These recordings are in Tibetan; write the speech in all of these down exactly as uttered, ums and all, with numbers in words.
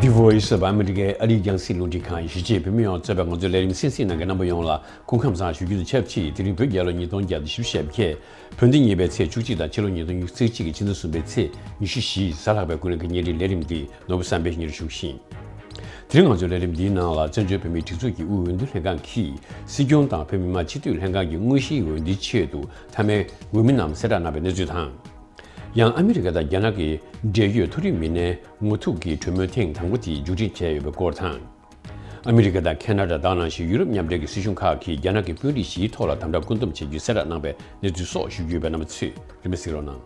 The Voice of America ཨ་རིའི་རྒྱང་སྲིང་རླུང་འཕྲིན་ཁང་གཞིས་བྱེས་བོད་མི་ཡོངས་གཙོས་པའི་ང་ཚོའི་ལས་རིམ་གསན་གཟིགས་གནང་མཁན་རྣམ་པ་ཡོངས་ལ་སྐུ་ཁམས་བཟང་ཞུ་རྒྱུ་དང་ཆབས་ཅིག་དེ་རིང་བོད་རྒྱལ་ལོ་ཉིས་སྟོང་བརྒྱ་དང་བཞི་བཅུ་ཞེ་བརྒྱད། བོད་ཟླ་གཉིས་པའི་ཚེས་བཅུ་གཅིག་དང་ཕྱི་ལོ་ཉིས་སྟོང་ཉི་ཤུ་རྩ་གཅིག་གི་ཕྱི་ཟླ་གསུམ་པའི་ཚེས་ཉི་ཤུ་བཞི། གཟའ་ལྷག་པའི་སྐུ་རིང་གི་ཉིན་རེའི་ལས་རིམ་འདི་ནོར་བུ་བསམ་འཕེལ་གཉེར་ཞུ་ཞིང་། དེ་རིང་ང་ཚོའི་ལས་རིམ་འདིའི་ནང་ལ་བཙན་བྱོལ་བོད་མིའི་སྒྲིག་འཛུགས་ཀྱི་དབུས་འོས་བསྡུ་ལྷན་ཁང་གིས་སྲིད་སྐྱོང་དང་བོད་མི་མང་སྤྱི་འཐུས་ལྷན་ཁང་གི་དངོས་གཞིའི་འོས་བསྡུའི་ཆེད་དུ་མཐའ་མའི་འོས་མི་རྣམས་གསལ་བསྒྲགས་གནང་བའི་གནས་ཚུལ་དང་། ཡང་ཨ་མི་རི་ཀ་དང་རྒྱ་ནག་གི་འབྲེལ་ཡོད་མཐོ་རིམ་མི་སྣའི་ངོ་ཐུག་གི་གྲོས་མོལ་ཐེངས་དང་པོ་དེ་མཇུག་སྒྲིལ་བྱས་ཡོད་པའི་སྐོར་དང་། ཨ་མི་རི་ཀ་དང་ཁེ་ན་ཌ་དང་ནང་བཞིན་ཡུ་རོབ་མཉམ་འབྲེལ་གྱི་སྲིད་གཞུང་ཁག་གིས་རྒྱ་ནག་གི་དཔོན་རིགས་བཞིའི་ཐོག་ལ་དམ་དྲག་བཀོད་འདོམས་བྱེད་རྒྱུ་གསལ་བསྒྲགས་གནང་བའི་གནས་ཚུལ་སོགས་ཞུ་རྒྱུ་ཡོད་པས་རྣམ་པ་ཚོས་རིན་མེད་གཟིགས་རོགས་གནང་།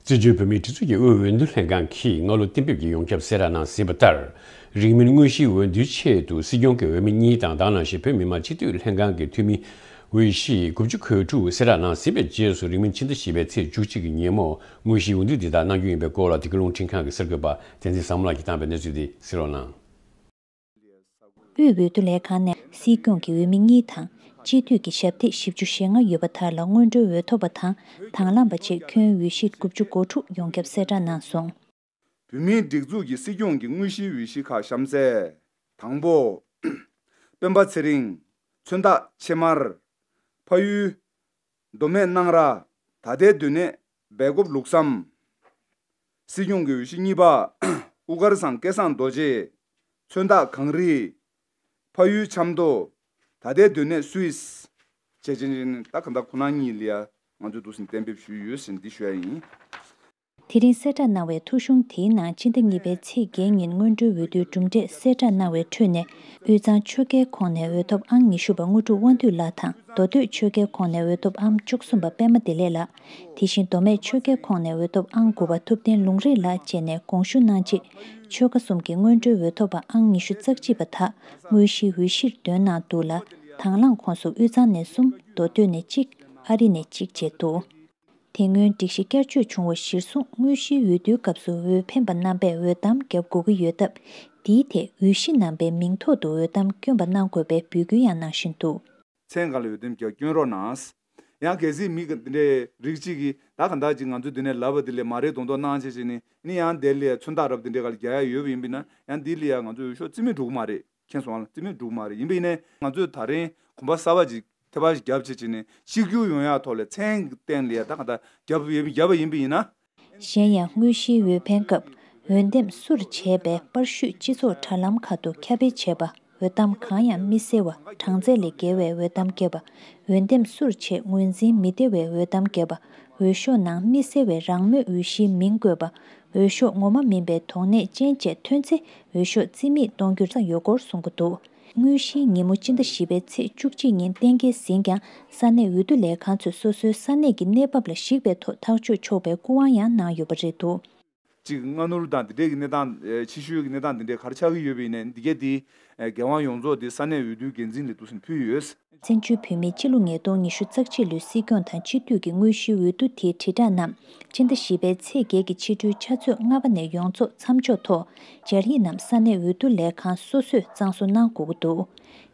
བཙན་བྱོལ་བོད་མིའི་སྒྲིག་འཛུགས་ཀྱི་དབུས་འོས་བསྡུ་ལྷན་ཁང་གིས་སྔ་ལོ་གཏན་འབེབས་ཀྱི་ཡོངས་ཁྱབ་གསལ་བསྒྲགས་ནང་གསལ་བ་ལྟར། རིང་མིན་དངོས་གཞིའི་འོས་བསྡུའི་ཆེད་དུ་སྲིད་སྐྱོང་གི་འོས་མི་གཉིས་དང་དེ་ནང་བཞིན་བོད་མི་མང་སྤྱི་འཐུས་ལྷན་ཁང་གི་འཐུས་མི་འོས་གཞི་དགུ་བཅུ་གོ་དྲུག་གསལ་བསྒྲགས་ནང་གསལ་བའི་རྗེས་སུ་རིང་མིན་ཕྱི་ཟླ་བཞི་པའི་ཚེས་བཅུ་གཅིག་གི་ཉིན་མོ་དངོས་གཞིའི་འོས་བསྡུ་འདི་དག་གནང་རྒྱུ་ཡིན་པའི་སྐོར་ལ་བདེ་སྐྱིད་རླུང་འཕྲིན་ཁང་གི་གསར་འགོད་པ་བསྟན་འཛིན་བཟང་མོ་ལགས་ཀྱིས་བཏང་བའི་གནས་ཚུལ་འདི་གཟིགས་རོགས་གནང་། དབུས་འོས་བསྡུ་ལས་ཁང་ནས་སྲིད་སྐྱོང་གི་འོས་མི་གཉིས་དང་། སྤྱི་འཐུས་ཀྱི་ཞབས་སྟེགས་བཞི་བཅུ་ཞེ་ལྔ་ཡོད་པ་དག་ལ་སྔོན་འགྲོའི་འོས་ཐོབ་པ་དང་དང་བླངས་པ་བཅས་ཁྱོན་འོས་གཞི་དགུ་བཅུ་གོ་དྲུག་ཡོངས་ཁྱབ་གསལ་བསྒྲགས་གནང་སོང་། བོད་མིའི་སྒྲིག་འཛུགས་ཀྱི་སྲིད་སྐྱོང་གི་དངོས་གཞིའི་འོས་གཞི་ཁག་གཤམ་གསལ། དང་པོ། སྤེན་པ་ཚེ་རིང་། མཚོན་རྟགས་ཕྱེ་མར། ཕ་ཡུལ། མདོ་སྨད་སྣང་ར། ད་ལྟའི་སྡོད་གནས་སྦེལ་ཀོབ་ལུགས་བསམ། སྲིད་སྐྱོང་གི་འོས་གཞི་གཉིས་པ། དབུ་དཀར་ཚང་སྐལ་བཟང་རྡོ་རྗེ། མཚོན་རྟགས་གངས་རི། ཕ་ཡུལ་ཆབ་མདོ། ད་ལྟའི་སྡོད་གནས་སུད་སི། བྱས་ཅན་ཅན་ད་གང་ལྟར་ཁོ་ན་གཉིས་ལ་ཡ་ང་ཚོས་འདུག་སེ་གཏན་འབེབས་ཞུས་ཡོད་ཟེར་འདི་ཞུ་ཡ་ཡིན། དེ་རིང་གསལ་བསྒྲགས་གནང་བའི་ཐོ་གཞུང་དེའི་ནང་སྤྱི་ཟླ་གཉིས་པའི་ཚེས་བརྒྱད་ཉིན་སྔོན་འགྲོའི་འོས་བསྡུའི་གྲུབ་འབྲས་གསལ་བསྒྲགས་གནང་བའི་ཁྲོད་ནས། དབུས་གཙང་ཆོལ་ཁའི་ཁོངས་ནས་འོས་ཐོབ་ཨང་ཉི་ཤུ་པ་དངོས་གྲུབ་དབང་འདུས་ལགས་དང་མདོ་སྟོད་ཆོལ་ཁའི་ཁོངས་ནས་འོས་ཐོབ་ཨང་བཅུ་གསུམ་པ་པད་མ་བདེ་ལེགས་ལགས། དེ་བཞིན་མདོ་སྨད་ཆོལ་ཁའི་ཁོངས་ནས་འོས་ཐོབ་ཨང་དགུ་པ་ཐུབ་བསྟན་ལུང་རིགས་ལགས་བཅས་ནས་དགོངས་ཞུ་གནང་རྗེས། ཆོལ་ཁ་གསུམ་གྱི་སྔོན་འགྲོའི་འོས་ཐོབ་པ་ཨང་ཉི་ཤུ་རྩ་གཅིག་པ་དག་དངོས་གཞིའི་འོས་གཞིར་འདོན་གནང་འདུག་ལ། དང་བླངས་ཁོངས་སུ་དབུས་གཙང་ནས་གསུམ། མདོ་སྟོད་ནས་གཅིག་ཨ་རི་ནས་གཅིག་བཅས་འདུག་དེ་སྔོན་སྒྲིག་གཞི་བསྐྱར་བཅོས་བྱུང་བ་གཞིར་བཟུང་དངོས་གཞིའི་འོས་བསྡུའི་སྐབས་སུ་འོས་འཕེན་པ་རྣམ་པས་འོས་ཐམ་བརྒྱབ་དགོས་ཀྱི་ཡོད་སྟབས། དེའི་ཐད་འོས་གཞི་རྣམ་པའི་མིང་ཐོག་ཏུ་འོས་ཐམ་བསྐྱོན་པ་གནང་དགོས་པའི་འབོད་སྐུལ་ཡང་གནང་བཞིན་འདུག་མཚན་སྒང་ལ་འོས་ཐམ་རྒྱག་སྐྱོན་རོགས་གནང་། ཡང་གལ་སྲིད་མི་འདི་འདྲའི་རིགས་གཅིག་གིས་ད་ག་འདྲ་ཅིག་ང་ཚོ་འདི་ནས་ལབ་པ་འདི་ལས་མ་རེད་མདོག་མདོག་གནང་བྱས་བྱས་ནས་ནི་ཡང་དེ་ལས་མཚོན་རྟགས་རབ་འདི་འདྲའི་སྒང་ལ་རྒྱག་ཡ་ཡོད་པ་ཡིན་པ་ཡིན་ན་ཡང་འདི་ལ་ཡ་ང་ཚོ་འོས་ཤོག་རྩིས་མེད་འགྲོ་གི་མ་རེད། མཁྱེན་སོང་ང་། རྩིས་མེད་འགྲོ་གི་མ་རེད། ཡིན་པ་ཡིན་ནའི་ང་ཚོས་ད་རིང་གོམ་པ་གསར་པ་ཅིག་ཐེ་བ་ཞིག་བརྒྱབ་བྱས་བྱས་ནས་གཅིག་གྱུར་ཡོང་ཡག་ཐོག་ལ་མཚན་གྱི་སྟེང་ལ་ཡ་ད་ག་ད་བརྒྱབ་ཡོད་བརྒྱབ་པ་ཡིན་པ་ཡིན་ན། གཞན་ཡང་དངོས་གཞིའི་འོས་འཕེན་སྐབས་འོས་འདེམས་སུར་བྱས་པའི་པར་བཤུས་སྤྱི་ཚོགས་དྲ་ལམ་ཁག་ཏུ་ཁྱབ་སྤེལ་བྱས་པ། འོས་ཐམ་གང་ཡང་མི་གསལ་བ། གྲངས་ཚད་ལས་བརྒལ་བའི་འོས་ཐམ་བརྒྱབ་པ། འོས་འདེམས་སུར་བྱས་ངོས་འཛིན་མི་བདེ་བའི་འོས་ཐམ་བརྒྱབ་པ། འོས་ཤོག་ནང་མི་གསལ་བའི་རང་མོས་འོས་གཞིའི་མིང་བཀོད་པ། འོས་ཤོག་ངོ་མ་མིན་པའི་དོགས་གནད་ཅན་བཅས་ཐོན་ཚེ་འོས་ཤོག་རྩིས་མེད་གཏོང་རྒྱུ་ཡོད་སྐོར་གསུང་གི་འདུག་དངོས་གཞིའི་ཉིན་མོ་སྤྱི་ཟླ་བཞི་པའི་ཚེས་བཅུ་གཅིག་ཉིན་གཏན་འཁེལ་ཟིན་ཀྱང་ས་གནས་འོས་བསྡུ་ལས་ཁང་ཚོས་སོ་སོའི་ས་གནས་ཀྱི་གནས་བབ་ལ་གཞིགས་པའི་ཐོག་ཐག་གཅོད་ཆོག་པའི་སྐུ་དབང་ཡང་གནང་ཡོད་པ་རེད་འདུག་གཅིག་སྔ་སྣུར་དང་འདི་འདྲའི་གི་གནས་སྟངས་ཕྱི་ཤོས་ཀྱི་གནས་སྟངས་འདི་འདྲའི་ག་རེ་ཆགས་ཀྱི་ཡོད་པ་ཡིན་ནའི་འདི་གས་འདི་འགན་དབང་ཡོངས་རྫོགས་འདི་ས་གནས་འོས་བསྡུའི་འགན་འཛིན་ལ་འདུག་སེ་ཕུལ་ཡོད། བཙན་བྱོལ་བོད་མིའི་སྤྱི་ལོ་ཉིས་སྟོང་ཉི་ཤུ་རྩ་གཅིག་ལོའི་སྲིད་སྐྱོང་དང་སྤྱི་འཐུས་ཀྱི་དངོས་གཞིའི་འོས་བསྡུ་དེའི་དྲིལ་བསྒྲགས་རྣམས་སྤྱི་ཟླ་བཞི་པའི་ཚེས་བརྒྱད་ཀྱི་ཕྱི་དྲོའི་ཆུ་ཚོད་ལྔ་པ་ནས་ཡོངས་རྫོགས་མཚམས་འཇོག་ཐོག་སྦྱར་ཡིག་རྣམས་ས་གནས་འོས་བསྡུ་ལས་ཁང་སོ་སོས་གཙང་བཟོ་གནང་དགོས་ཀྱི་འདུག་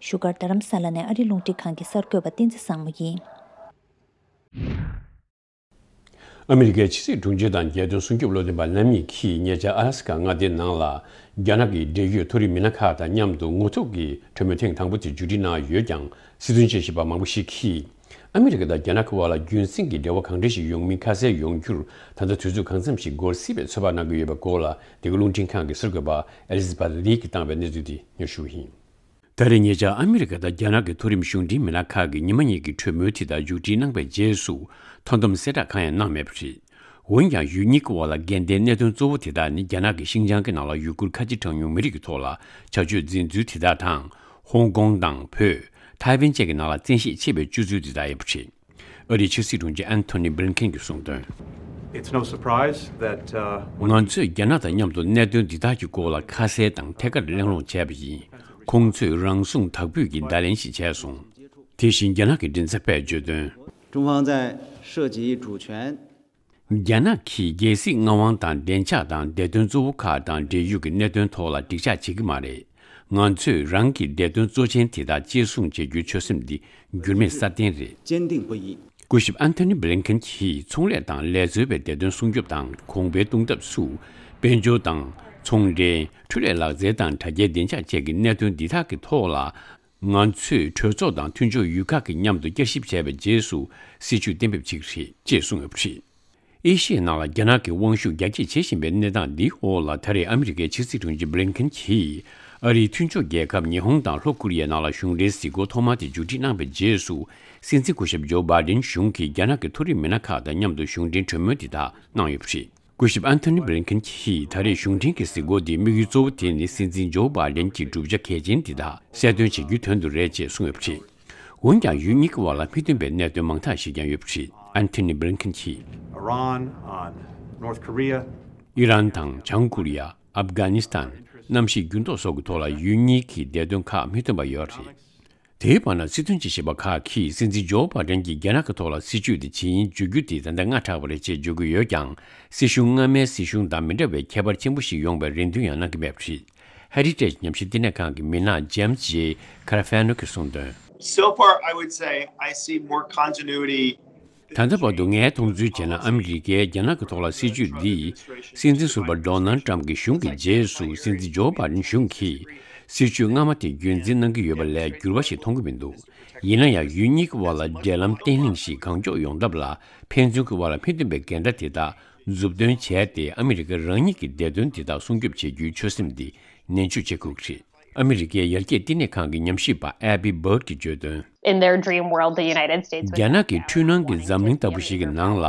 བཞུགས་སྒར་རྡ་རམ་ས་ལ་ནས་ཨ་རི་རླུང་འཕྲིན་ཁང་གི་གསར་འགོད་པ་བསྟན་འཛིན་བཟང་མོ་ཡིན། ཨ་མི་རི་ཀའི་ཕྱི་སྲིད་དྲུང་ཆེ་དང་རྒྱལ་དོན་སྲུང་སྐྱོབ་བློ་འདོན་པ་རྣམ་གཉིས་ཀྱིས་ཉེ་ཆར་ཨ་ལ་སི་ཀ་མངའ་སྡེའི་ནང་ལ་རྒྱ་ནག་གི་འབྲེལ་ཡོད་མཐོ་རིམ་མི་སྣ་ཁག་དང་མཉམ་དུ་ངོ་ཐུག་གི་གྲོས་མོལ་ཐེངས་དང་པོ་དེ་མཇུག་སྒྲིལ་གནང་ཡོད་ཀྱང་། སྲིད་དོན་དཔྱད་ཞིབ་པ་མང་པོ་ཞིག་གིས་ཨ་མི་རི་ཀ་དང་རྒྱ་ནག་གི་དབར་ལ་རྒྱུན་སྲིང་གི་འབྲེལ་བ་གང་འདྲ་ཞིག་ཡོང་མིན་ཁ་གསལ་ཡོང་རྒྱུར་ད་ལྟ་དུས་ཚོད་གང་འཚམ་ཞིག་འགོར་སྲིད་པའི་ཚོད་དཔག་གནང་གི་ཡོད་པའི་སྐོར་ལ། འདི་ག་རླུང་འཕྲིན་ཁང་གི་གསར་འགོད་པ་ཨེ་ལི་ཛི་བྷ་ལི་གིས་བཏང་བའི་གནས་ཚུལ་དེ་སྙན་ཞུ་ཡིན། ད་རེས་ཉེ་ཆར་ཨ་མི་རི་ཀ་དང་རྒྱ་ནག་གི་མཐོ་རིམ་གཞུང་འབྲེལ་མི་སྣ་ཁག་གིས་ཉི་མ་གཉིས་ཀྱི་གྲོས་མོལ་དེ་དག་མཇུག་སྒྲིལ་གནང་པའི་རྗེས་སུ། མཐའ་སྡོམ་གསལ་བསྒྲགས་གང་ཡང་གནང་མེད་པ་རེད། འོན་ཀྱང་ཡུལ་གཉིས་ཀྱི་དབར་ལ་འགལ་ཟླའི་གནད་དོན་གཙོ་བོ་དེ་དག་ནི་རྒྱ་ནག་གིས་ཤིང་ཅང་གི་ནང་ལ་ཡུ་གུར་ཁ་ཆེ་གྲངས་ཉུང་མི་རིགས་ཀྱི་ཐོག་ལ་བྱ་སྤྱོད་འཛིན་ཚུལ་དེ་དག་དང་། ཧོང་ཀོང་དང་བོད། ཐའེ་ཝན་བཅས་ཀྱི་ནང་ལ་བཙན་ཤེད་ཆེ་བའི་སྤྱོད་ཚུལ་དེ་དག་ཡིན་པ་རེད། ཨ་རིའི་ཕྱི་སྲིད་དྲུང་ཆེ་ཨན་ཐོ་ནི་བྷི་ལིན་ཁེན་གྱིས་གསུངས་དོན། It's no surprise that, uh, ང་ཚོས་རྒྱ་ནག་དང་མཉམ་དུ་གནད་དོན་འདི་དག་གི་སྐོར་ལ་ཁ་གསལ་དང་ཐད་ཀར་གླེང་སློང་བྱས་པ་ཡིན། ཁོང་ཚོས་རང་སྲུང་དག་འབུད་ཀྱི་བརྡ་ལན་ཞིག་བྱས་སོང་། དེ་བཞིན་རྒྱ་ནག་གི་མགྲིན་ཚབ་པས་བརྗོད་དོན། 中方在涉及主权 རྒྱ་ནག་གིས་རྒྱལ་སྲིད་མངའ་དབང་དང་བདེ་འཇགས་དང་བདེ་དོན་གཙོ་བོ་ཁག་དང་འབྲེལ་ཡོད་ཀྱི་གནད་དོན་ཐོག་ལ་འགྲིག་འཇགས་བྱེད་ཀྱི་མ་རེད། ང་ཚོས་རང་གི་བདེ་དོན་གཙོ་ཆེན་དེ་དག་གཅེས་སྲུང་བྱེད་རྒྱུའི་ཆོད་སེམས་འདི་འགྱུར་མེད་སྲ་བརྟན་རེད། 坚定不移。སྐུ་ཞབས་ཨན་ཐོ་ནི་བྷི་ལིན་ཁེན་གྱིས་ཚོང་ལས་དང་ལས་རྩོལ་བའི་བདེ་དོན་སྲུང་སྐྱོབ་དང་གོང་འཕེལ་གཏོང་ཐབས་སུ། དཔལ་འབྱོར་དང་། ཚོང་འབྲེལ། འཕྲུལ་ལས་ལག་རྩལ་དང་དྲ་རྒྱའི་བདེ་འཇགས་བཅས་ཀྱི་གནད་དོན་འདི་དག་གི་ཐོག་ལ། ང་ཚོས་གྲོས་ཚོགས་དང་མཐུན་ཕྱོགས་ཡུལ་ཁག་གིས་མཉམ་དུ་བསྐྱར་ཞིབ་བྱས་པའི་རྗེས་སུ་སྲིད་ཇུས་གཏན་འབེབས་བྱེད་ཀྱི་རེད་ཅེས་གསུངས་ཡོད་པ་རེད། ཨེ་ཤི་ཡའི་ནང་ལ་རྒྱ་ནག་གི་དབང་ཤུགས་རྒྱ་སྐྱེད་བྱེད་བཞིན་པའི་གནས་སྟངས་འདིའི་འོག་ལ། ད་རེས་ཨ་མི་རི་ཀའི་ཕྱི་སྲིད་དྲུང་ཆེ་བྷི་ལིན་ཁེན་གྱིས་ཨ་རིའི་མཐུན་ཕྱོགས་རྒྱལ་ཁབ་ཉི་ཧོང་དང་ལྷོ་ཀོ་རི་ཡའི་ནང་ལ་གཞུང་འབྲེལ་གཟིགས་སྐོར་ཐོག་མ་དེ་མཇུག་སྒྲིལ་གནང་བའི་རྗེས་སུ། སྲིད་འཛིན་སྐུ་ཞབས་ཇོ་བྷའི་ཌེན་གཞུང་གིས་རྒྱ་ནག་གི་མཐོ་རིམ་མི་སྣ་ཁག་དང་མཉམ་དུ་གཞུང་འབྲེལ་གྲོས་མོལ་དེ་དག་གནང་ཡོད་པ་རེད། སྐུ་ཞབས་ཨན་ཐོ་ནི་བྷི་ལིན་ཁེན་གྱིས་ད་རེས་གཞུང་འབྲེལ་གྱི་གཟིགས་སྐོར་དེའི་དམིགས་ཡུལ་གཙོ་བོ་དེ་ནི་སྲིད་འཛིན་ཇོ་བྷའི་ཌེན་གྱི་བསྒྲུབ་བྱ་གལ་ཆེན་དེ་དག་གསལ་སྟོན་བྱེད་རྒྱུའི་དོན་དུ་རེད་ཅེས་གསུངས་ཡོད་པ་རེད། འོན་ཀྱང་ཡུལ་གཉིས་ཀྱི་དབར་ལ་མི་མཐུན་པའི་གནད་དོན་མང་དག་ཞིག་ཀྱང་ཡོད་པ་རེད། ཨན་ཐོ་ནི་བྷི་ལིན་ཁེན་གྱིས། Iran, on North Korea. ཨི་རན་དང་བྱང་ཀོ་རི་ཡ། ཨབ་གྷ་ནི་སི་ཐན། གནམ་གཤིས་འགྱུར་ལྡོག་སོགས་ཀྱི་ཐོག་ལ་ཡུལ་གཉིས་ཀྱི་བདེ་དོན་ཁག་མི་མཐུན་པ་ཡོད་རེད། དེའི་བར་ན། སྲིད་དོན་དཔྱད་ཞིབ་པ་ཁག་གིས་སྲིད་འཛིན་ཇོ་བྷའི་ཌེན་གྱིས་རྒྱ་ནག་གི་ཐོག་ལ་སྲིད་ཇུས་དེ་ཇི་ཡིན་བརྗོད་རྒྱུ་དེ་ད་ལྟ་སྔ་དྲགས་པ་རེད་ཅེས་བརྗོད་ཀྱི་ཡོད་ཀྱང་། སྲིད་གཞུང་སྔ་མའི་སྲིད་གཞུང་དང་མི་འདྲ་བའི་ཁྱད་པར་ཆེན་པོ་ཞིག་ཡོང་བའི་རེ་འདུན་ཡང་གནང་གི་མེད་པ་རེད། ཧེ་རི་ཊེཇ་ཉམས་ཞིབ་བསྟི་གནས་ཁང་གི་མི་སྣ་ཇེམ་སི་ཇེ་ཁ་ར་ཕེ་ནོ་གིས་གསུངས་དོན། So far, I would say I see more continuity. ད་ལྟ་བར་དུ་ངས་མཐོང་ཚུལ་བྱས་ན། ཨ་མི་རི་ཀས་རྒྱ་ནག་གི་ཐོག་ལ་སྲིད་ཇུས་འདི། སྲིད་འཛིན་ཟུར་པ་ཌོ་ནལ་ཊམ་གྱི་གཞུང་གི་རྗེས་སུ་སྲིད་འཛིན་ཇོ་བྷའི་ཌེན་གཞུང་གིས་སྲིད་ཇུས་སྔ་མ་དེ་རྒྱུན་འཛིན་གནང་གི་ཡོད་པ་ལས་འགྱུར་བ་ཞིག་མཐོང་གི་མི་འདུག་ཡིན་ན་ཡང་ཡུལ་གཉིས་ཀྱི་དབར་ལ་འབྲེལ་ལམ་བརྟན་ལྷིང་ཞིག་གང་མགྱོགས་ཡོང་ཐབས་ལ། ཕན་ཚུན་གྱི་དབར་ལ་མི་མཐུན་པའི་འགལ་ཟླ་དེ་དག་མཛུབ་སྟོན་བྱས་ཏེ། ཨ་མི་རི་ཀ་རང་ཉིད་ཀྱི་བདེ་དོན་དེ་དག་སྲུང་སྐྱོབ་བྱེད་རྒྱུའི་ཆོད་སེམས་འདི་ནན་བརྗོད་བྱེད་དགོས་ཀྱི་རེད། ཨ་མི་རི་ཀའི་ཡར་རྒྱས་བསྟི་གནས་ཁང་གི་ཉམས་ཞིབ་པ་ཨེ་བྷི་བར་ཌི་གིས་བརྗོད་དོན། In their dream world, the United States would རྒྱ་ནག་གི་འཁྲུལ་སྣང་གི་འཛམ་གླིང་ལྟ་བུ་ཞིག་གི་ནང་ལ།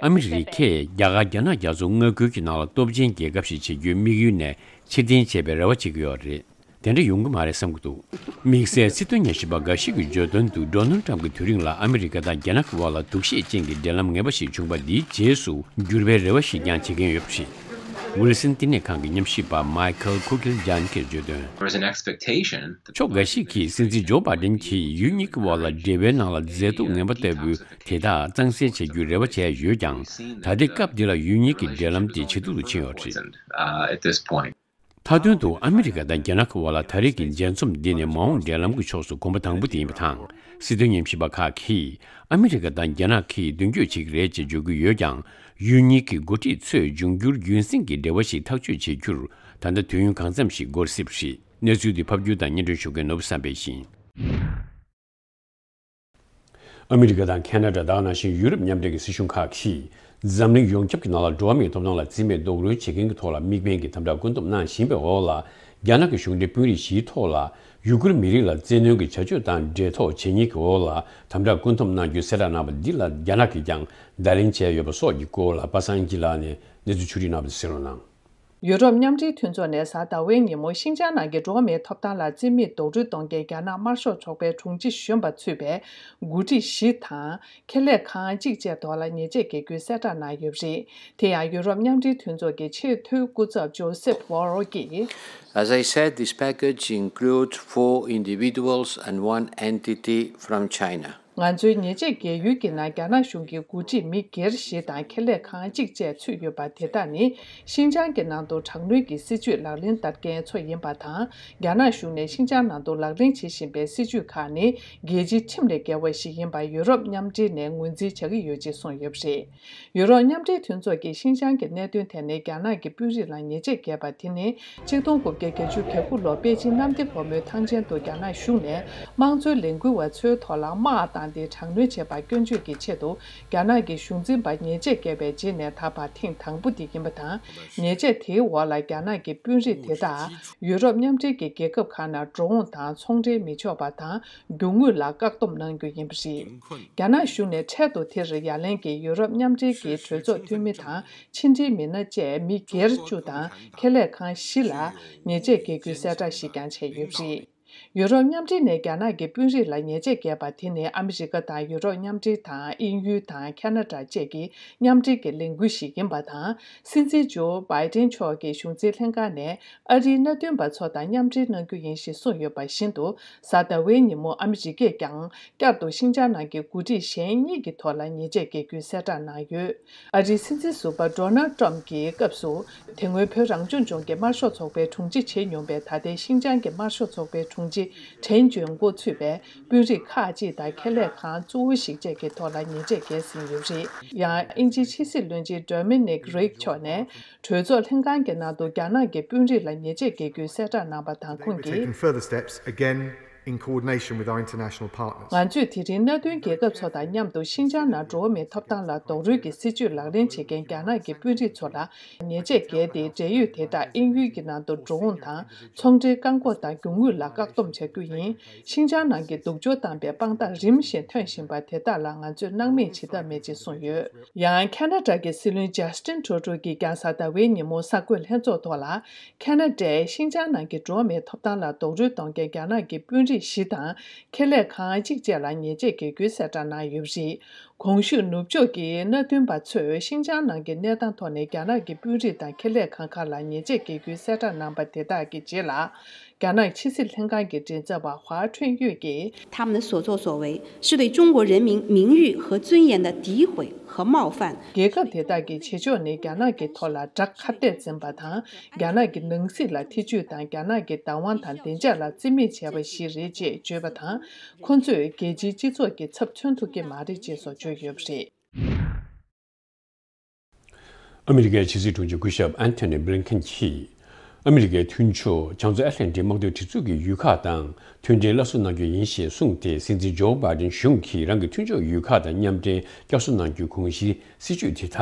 ཨ་མི་རི་ཀས་རྒྱ་གར་རྒྱ་ནག་རྒྱ་མཚོ་མངའ་ཁུལ་གྱི་ནང་ལ་སྟོབས་ཆེན་རྒྱལ་ཁབ་ཞིག་བྱེད་རྒྱུའི་དམིགས་ཡུལ་ནས་ཕྱིར་འཐེན་བྱེད་པའི་རེ་བ་བྱེད་ཀྱི་ཡོད་རེད། དེ་འདྲ་ཡོང་གི་མ་རེད་བསམ་གྱི་འདུག་དམིགས་བསལ་སྲིད་དོན་ཉམས་ཞིབ་པ་འགའ་ཞིག་གིས་བརྗོད་དོན་དུ། ཌོ་ནལ་ཊམ་གྱི་དུས་རིང་ལ་ཨ་མི་རི་ཀ་དང་རྒྱ་ནག་གི་དབར་ལ་སྡུག་ཤོས་ཅན་གྱི་འབྲེལ་ལམ་ངན་པ་ཞིག་བྱུང་བ་འདིའི་རྗེས་སུ་འགྱུར་བའི་རེ་བ་ཞིག་ཀྱང་བྱེད་མཁན་ཡོད་པ་རེད། ཝིལ་སན་བསྟི་གནས་ཁང་གི་ཉམས་ཞིབ་པ་མའི་ཁལ་ཁུ་ཁིལ་ཇན་གྱིས་བརྗོད་དོན། There was an expectation that ཕྱོགས་འགའ་ཞིག་གིས་སྲིད་འཛིན་ཇོ་བྷའི་ཌེན་གྱིས་ཡུལ་གཉིས་ཀྱི་དབར་ལ་འབྲེལ་བའི་ནང་ལ་མཛེས་སྡུག་ངན་པ་ལྟ་བུ་དེ་དག་གཙང་སེལ་བྱ་རྒྱུའི་རེ་བ་བྱས་ཡོད་ཀྱང་། ད་ལྟའི་སྐབས་འདི་ལ་ཡུལ་གཉིས་ཀྱི་འབྲེལ་ལམ་དེ་ཇེ་སྡུག་ཏུ་ཕྱིན་ཡོད་པ་རེད། Uh, at this point. མཐའ་དོན་དུ་ཨ་མི་རི་ཀ་དང་རྒྱ་ནག་གི་དབར་ལ་ད་རེས་ཀྱི་མཇལ་འཛོམས་འདི་ནི་མ་འོངས་འབྲེལ་ལམ་གྱི་ཕྱོགས་སུ་གོམ་པ་དང་པོ་དེ་ཡིན་པ་དང་། སྲིད་དོན་ཉམས་ཞིབ་པ་ཁག་གིས་ཨ་མི་རི་ཀ་དང་རྒྱ་ནག་གིས་མདུན་སྐྱོད་བྱེད་ཀྱི་རེད་ཅེས་བརྗོད་ཀྱི་ཡོད་ཀྱང་། ཡུལ་གཉིས་ཀྱི་འགོ་ཁྲིད་ཚོས་འབྱུང་འགྱུར་རྒྱུན་སྲིང་གི་འབྲེལ་བ་ཞིག་ཐག་གཅོད་བྱེད་རྒྱུར་ད་ལྟ་དུས་ཡུན་གང་འཚམ་ཞིག་འགོར་སྲིད་པ་རེད། གནས་ཚུལ་འདི་ཕབ་སྒྱུར་དང་སྙན་སྒྲོན་ཞུ་མཁན་ནོར་བུ་བསམ་འཕེལ་ཡིན། ཨ་མི་རི་ཀ་དང་ཁེ་ན་ཌ། དེ་ནང་བཞིན་ཡུ་རོབ་མཉམ་འབྲེལ་གྱི་སྲིད་གཞུང་ཁག་གིས་འཛམ་གླིང་ཡོངས་ཁྱབ་ཀྱི་ནང་ལ་འགྲོ་བ་མིའི་ཐོབ་ཐང་ལ་བརྩི་མེད་རྡོག་རོལ་བྱེད་མཁན་གྱི་ཐོག་ལ་དམིགས་འབེན་གྱིས་དམ་དྲག་བཀོད་འདོམས་གནང་བཞིན་པའི་འོག་ལ། རྒྱ་ནག་གི་གཞུང་འབྲེལ་དཔོན་རིགས་བཞིའི་ཐོག་ལ་ཡུ་གུར་མི་རིགས་ལ་བཙན་གནོན་གྱི་བྱ་སྤྱོད་དང་འབྲེལ་ཐག་བྱེད་མཁན་གྱི་འོག་ལ་དམ་དྲག་བཀོད་འདོམས་གནང་རྒྱུའི་གསལ་བསྒྲགས་གནང་བ་འདི་ལ་རྒྱ་ནག་གིས་ཀྱང་བརྡ་ལན་བྱས་ཡོད་པ་སོགས་ཀྱི་སྐོར་ལ་པ་སངས་སྐྱིད་ལགས་ནས་གནས་ཚུལ་ཕྱོགས་སྒྲིག་གནང་བ་དེ་གསན་རོགས་གནང་། ཡུ་རོབ་མཉམ་འབྲེལ་མཐུན་ཚོགས་ནས་གཟའ་ཟླ་བའི་ཉིན་མོ་ཤིན་ཅང་ནང་གི་འགྲོ་བ་མིའི་ཐོབ་ཐང་ལ་བརྩི་མེད་རྡོག་རོལ་གཏོང་མཁན་རྒྱ་ནག་དམར་ཤོག་ཚོགས་པའི་དྲུང་ཆེ་གཞོན་པ་ཚུད་པའི་འགོ་ཁྲིད་བཞི་དང་། ཁེ་ལས་ཁང་གཅིག་བཅས་ཐོག་ལ་ཉེས་ཆད་འགེལ་རྒྱུའི་གསལ་བསྒྲགས་གནང་ཡོད་པ་རེད། དེ་ཡང་ཡུ་རོབ་མཉམ་འབྲེལ་མཐུན་ཚོགས་ཀྱི་ཆེས་མཐོའི་སྐུ་ཚབ་ཇོ་སེབ་བྷོ་རལ་གྱིས། As I said, this package includes four individuals and one entity from China. ང་ཚོའི་ཉེས་ཆད་འགེལ་ཡུལ་གྱི་ནང་རྒྱ་ནག་གཞུང་གི་འགོ་ཁྲིད་མི་སྒེར་བཞི་དང་ཁེ་ལས་ཁང་གཅིག་བཅས་ཚུད་ཡོད་པ་དེ་དག་ནི། ཤིན་ཅང་གི་ནང་དུ་དྲག་གནོན་གྱི་སྲིད་བྱུས་ལག་ལེན་བསྟར་མཁན་ཚོ་ཡིན་པ་དང་། རྒྱ་ནག་གཞུང་ནས་ཤིན་ཅང་ནང་དུ་ལག་ལེན་བྱེད་བཞིན་པའི་སྲིད་བྱུས་ཁག་ནི། རྒྱལ་སྤྱིའི་ཁྲིམས་ལས་འགལ་བ་ཞིག་ཡིན་པ་ཡུ་རོབ་མཉམ་འབྲེལ་ནས་ངོས་འཛིན་བྱ་གི་ཡོད་ཅེས་གསུངས་ཡོད་པ་རེད། ཡུ་རོབ་མཉམ་འབྲེལ་མཐུན་ཚོགས་ཀྱིས་ཤིན་ཅང་གི་གནད་དོན་ཐད་ནས་རྒྱ་ནག་གི་དཔོན་རིགས་ལ་ཉེས་ཆད་བཀལ་བ་དེ་ནི། ཆིག་སྟོང་དགུ་བརྒྱ་བརྒྱད་ཅུ་གྱ་དགུ་ལོ་པེ་ཅིན་གནམ་བདེ་སྒོ་མོའི་ཐང་ཆེན་དུ་རྒྱ་ནག་གཞུང་ནས་དམངས་གཙོའི་ལས་འགུལ་བ་ཚོའི་ཐོག་ལ་དམག་བཏང་སྟེ་དྲག་གནོན་བྱས་པ་སྐྱོན་བརྗོད་ཀྱི་ཆེད་དུ། རྒྱ་ནག་གི་གཞུང་འཛིན་པ་ཉེས་ཆད་བཀལ་བའི་རྗེས་ནས་ད་བར་ཐེངས་དང་པོ་དེ་ཡིན་པ་དང་། ཉེས་ཆད་དེའི་འོག་ལ་རྒྱ་ནག་གི་དཔོན་རིགས་དེ་དག་ཡུ་རོབ་མཉམ་འབྲེལ་གྱི་རྒྱལ་ཁབ་ཁག་ནང་འགྲོ་འོང་དང་ཚོང་འབྲེལ་མི་ཆོག་པ་དང་། རྒྱུ་དངོས་ལ་བཀག་སྡོམ་གནང་རྒྱུ་ཡིན་པ་རེད། རྒྱ་ནག་གཞུང་ནས་འཕྲལ་དུ་དེར་ཡ་ལན་གྱིས་ཡུ་རོབ་མཉམ་འབྲེལ་གྱི་གྲོས་ཚོགས་འཐུས་མི་དང་ཕྱི་འབྲེལ་མི་སྣ་བཅས་མི་སྒེར་བཅུ་དང་ཁེ་ལས་ཁང་བཞི་ལ་ཉེས་ཆད་འགེལ་རྒྱུའི་གསལ་བསྒྲགས་ཤིག་ཀྱང་བྱས་ཡོད་པ་རེད། ཡུ་རོབ་མཉམ་འབྲེལ་ནས་རྒྱ་ནག་གི་དཔོན་རིགས་ལ་ཉེས་ཆད་བཀལ་བ་དེ་ནི་ཨ་མི་རི་ཀ་དང་ཡུ་རོབ་མཉམ་འབྲེལ་དང་དབྱིན་ཡུལ་དང་ཁ་ན་ཌ་བཅས་ཀྱི་མཉམ་འབྲེལ་གྱི་ལས་འགུལ་ཞིག་ཡིན་པ་དང་། སྲིད་འཛིན་ཇོ་བྷའི་ཏན་མཆོག་གིས་གཞུང་འཛིན་ལྷན་ཁང་ནས། ཨ་རིའི་མནའ་མཐུན་པ་ཚོ་དང་མཉམ་འབྲེལ་གནང་རྒྱུ་ཡིན་ཞེས་གསུངས་ཡོད་པ་བཞིན་དུ། གཟའ་ཟླ་བའི་ཉིན་མོ་ཨ་མི་རི་ཀས་ཀྱང་བསྐྱར་དུ་ཤིན་ཅང་ནང་གི་འགོ་ཁྲིད་གཞན་གཉིས་ཀྱི་ཐོག་ལ་ཉེས་ཆད་འགེལ་རྒྱུའི་གསལ་བསྒྲགས་གནང་ཡོད། ཨ་རིའི་སྲིད་འཛིན་ཟུར་པ་ཌོ་ནལ་ཏྲམ་གྱི་སྐབས་སུ། དེ་སྔོན་བོད་རང་སྐྱོང་ལྗོངས་ཀྱི་དམར་ཤོག་ཚོགས་པའི་དྲུང་ཆེ་བྱེད་མྱོང་བའི་ད་ལྟའི་ཤིན་ཅང་གི་དམར་ཤོག་ཚོགས་པའི་དྲུང་ དྲན་བརྗོད་འགོ་ཚུགས་པའི་དཔོན་རིགས་ཁག་ཅིག་དང་ཁེ་ལས་ཁང་གཙོ་བོ་ཞིག་བཅས་ཀྱི་ཐོག་ལ་ཉེས་ཆད་འགེལ་ཟིན་ཡོད་པ་རེད། ཡང་དབྱིན་ཇིའི་ཕྱི་སྲིད་བློན་ཆེན་Dominic Raab་མཆོག་ནས་གྲོས་ཚོགས་ལྷན་ཁང་གི་ནང་དུ་རྒྱ་ནག་གི་དཔོན་རིགས་ལ་ཉེས་ཆད་འགེལ་རྒྱུའི་གསལ་བསྒྲགས་གནང་པ་དང་། ཁོང་གིས། We're taking further steps, again, in coordination with our international partners. ང་ཚོས་དེ་རིང་མནའ་མཐུན་རྒྱལ་ཁབ་ཚོ་དང་མཉམ་དུ་ཤིན་ཅང་ནང་འགྲོ་བ་མིའི་ཐོབ་ཐང་ལ་རྡོག་རོལ་གྱི་སྲིད་བྱུས་ལག་ལེན་བྱེད་མཁན་རྒྱ་ནག་གི་དཔོན་རིགས་ཚོ་ལ་ཉེས་ཆད་འགེལ་ཏེ། འབྲེལ་ཡོད་དེ་དག་དབྱིན་ཡུལ་གྱི་ནང་དུ་འགྲོ་འོང་དང་ཚོང་འབྲེལ་བཀག་འགོག་དང་རྒྱུ་དངོས་ལ་བཀག་སྡོམ་བྱ་རྒྱུ་ཡིན། ཤིན་ཅང་ནང་གི་སྡུག་སྦྱོང་བཏང་པའི་དཔང་རྟགས་རིམ་བཞིན་ཐོན་བཞིན་པ་དེ་དག་ལ་ང་ཚོས་སྣང་མེད་བྱེད་ཐབས་མེད་ཅེས་གསུངས་ཡོད། ཡང་ཁ་ན་ཌ་གི་སྲིད་བློན་Justin Trudeau་གིས་ཀྱང་གཟའ་ཟླ་བའི་ཉིན་མོ་གསར་འགོད་ལྷན་ཚོགས་ཐོག་ལ། ཁ་ན་ཌས་ཤིན་ཅང་ནང་གི་འགྲོ་བ་མིའི་ཐོབ་ཐང་ལ་རྡོག་རོལ་གཏོང་མཁན་རྒྱ་ནག་གི་དཔོན་རིགས་བཞི་དང་ཁེ་ལས་ཁང་གཅིག་བཅས་ལ་ཉེས་ཆད་འགེལ་རྒྱུའི་གསལ་བསྒྲགས་གནང་ཡོད་པ་རེད། གོང་ཞུས་ནུབ་ཕྱོགས་ཀྱི་མནའ་མཐུན་པ་ཚོས་ཤིན་ཅང་ནང་གི་གནས་སྟངས་ཐོག་ནས་རྒྱ་ནག་གི་དཔོན་རིགས་དང་ཁེ་ལས་ཁང་ཁག་ལ་ཉེས་ཆད་འགེལ་རྒྱུའི་གསལ་བསྒྲགས་གནང་པ་དེ་དག་གི་རྗེས་ལ། རྒྱ་ནག་ཕྱི་སྲིད་ལྷན་ཁང་གི་མགྲིན་ཚབ་པ་ཧྭ་ཁྲུན་ཡུས་ཀྱིས། 他们的所作所为是对中国人民名誉和尊严的诋毁和冒犯。 རྒྱལ་ཁབ་དེ་དག་གི་བྱེད་ཕྱོགས་ནི་རྒྱ་ནག་གི་ཐོག་ལ་དགྲ་ཁ་གཏད་འཛིན་པ་དང་། རྒྱ་ནག་གི་ནང་སྲིད་ལ་ཐེ་ཇུས་དང་། རྒྱ་ནག་གི་བདག་དབང་དང་བདེ་འཇགས་ལ་བརྩི་མེད་བྱས་པ་ཞིག་རེད་ཅེས་བརྗོད་པ་དང་། ཁོ་ཚོས་རྒྱལ་སྤྱིའི་སྤྱི་ཚོགས་ཀྱི་ཚབ་མཚོན་ཐུབ་ཀྱི་མ་རེད་ཅེས་སོགས་བརྗོད་ཡོད་པ་རེད། ཨ་མི་རི་ཀའི་ཕྱི་སྲིད་དྲུང་ཆེ་སྐུ་ཞབས་ཨན་ཐོ་ནི་བྷི་ལིན་ཁེན་གྱིས། ཨ་མི་རི་ཀའི་མཐུན་ཕྱོགས་བྱང་མཚོ་ཨེཊ་ལན་ཊིག་དམག་དོན་སྒྲིག་འཛུགས་ཀྱི་ཡུལ་ཁག་དང་མཐུན་འབྲེལ་སླར་གསོ་གནང་རྒྱུ་ཡིན་ཞེས་གསུངས་ཏེ། སྲིད་འཛིན་ཇོ་བྷའི་ཌེན་གཞུང་གིས་རང་གི་མཐུན་ཕྱོགས་ཡུལ་ཁག་དང་མཉམ་འབྲེལ་བསྐྱར་གསོ་གནང་རྒྱུའི་གོང་གཞིའི་སྲིད་ཇུས་དེ་དག་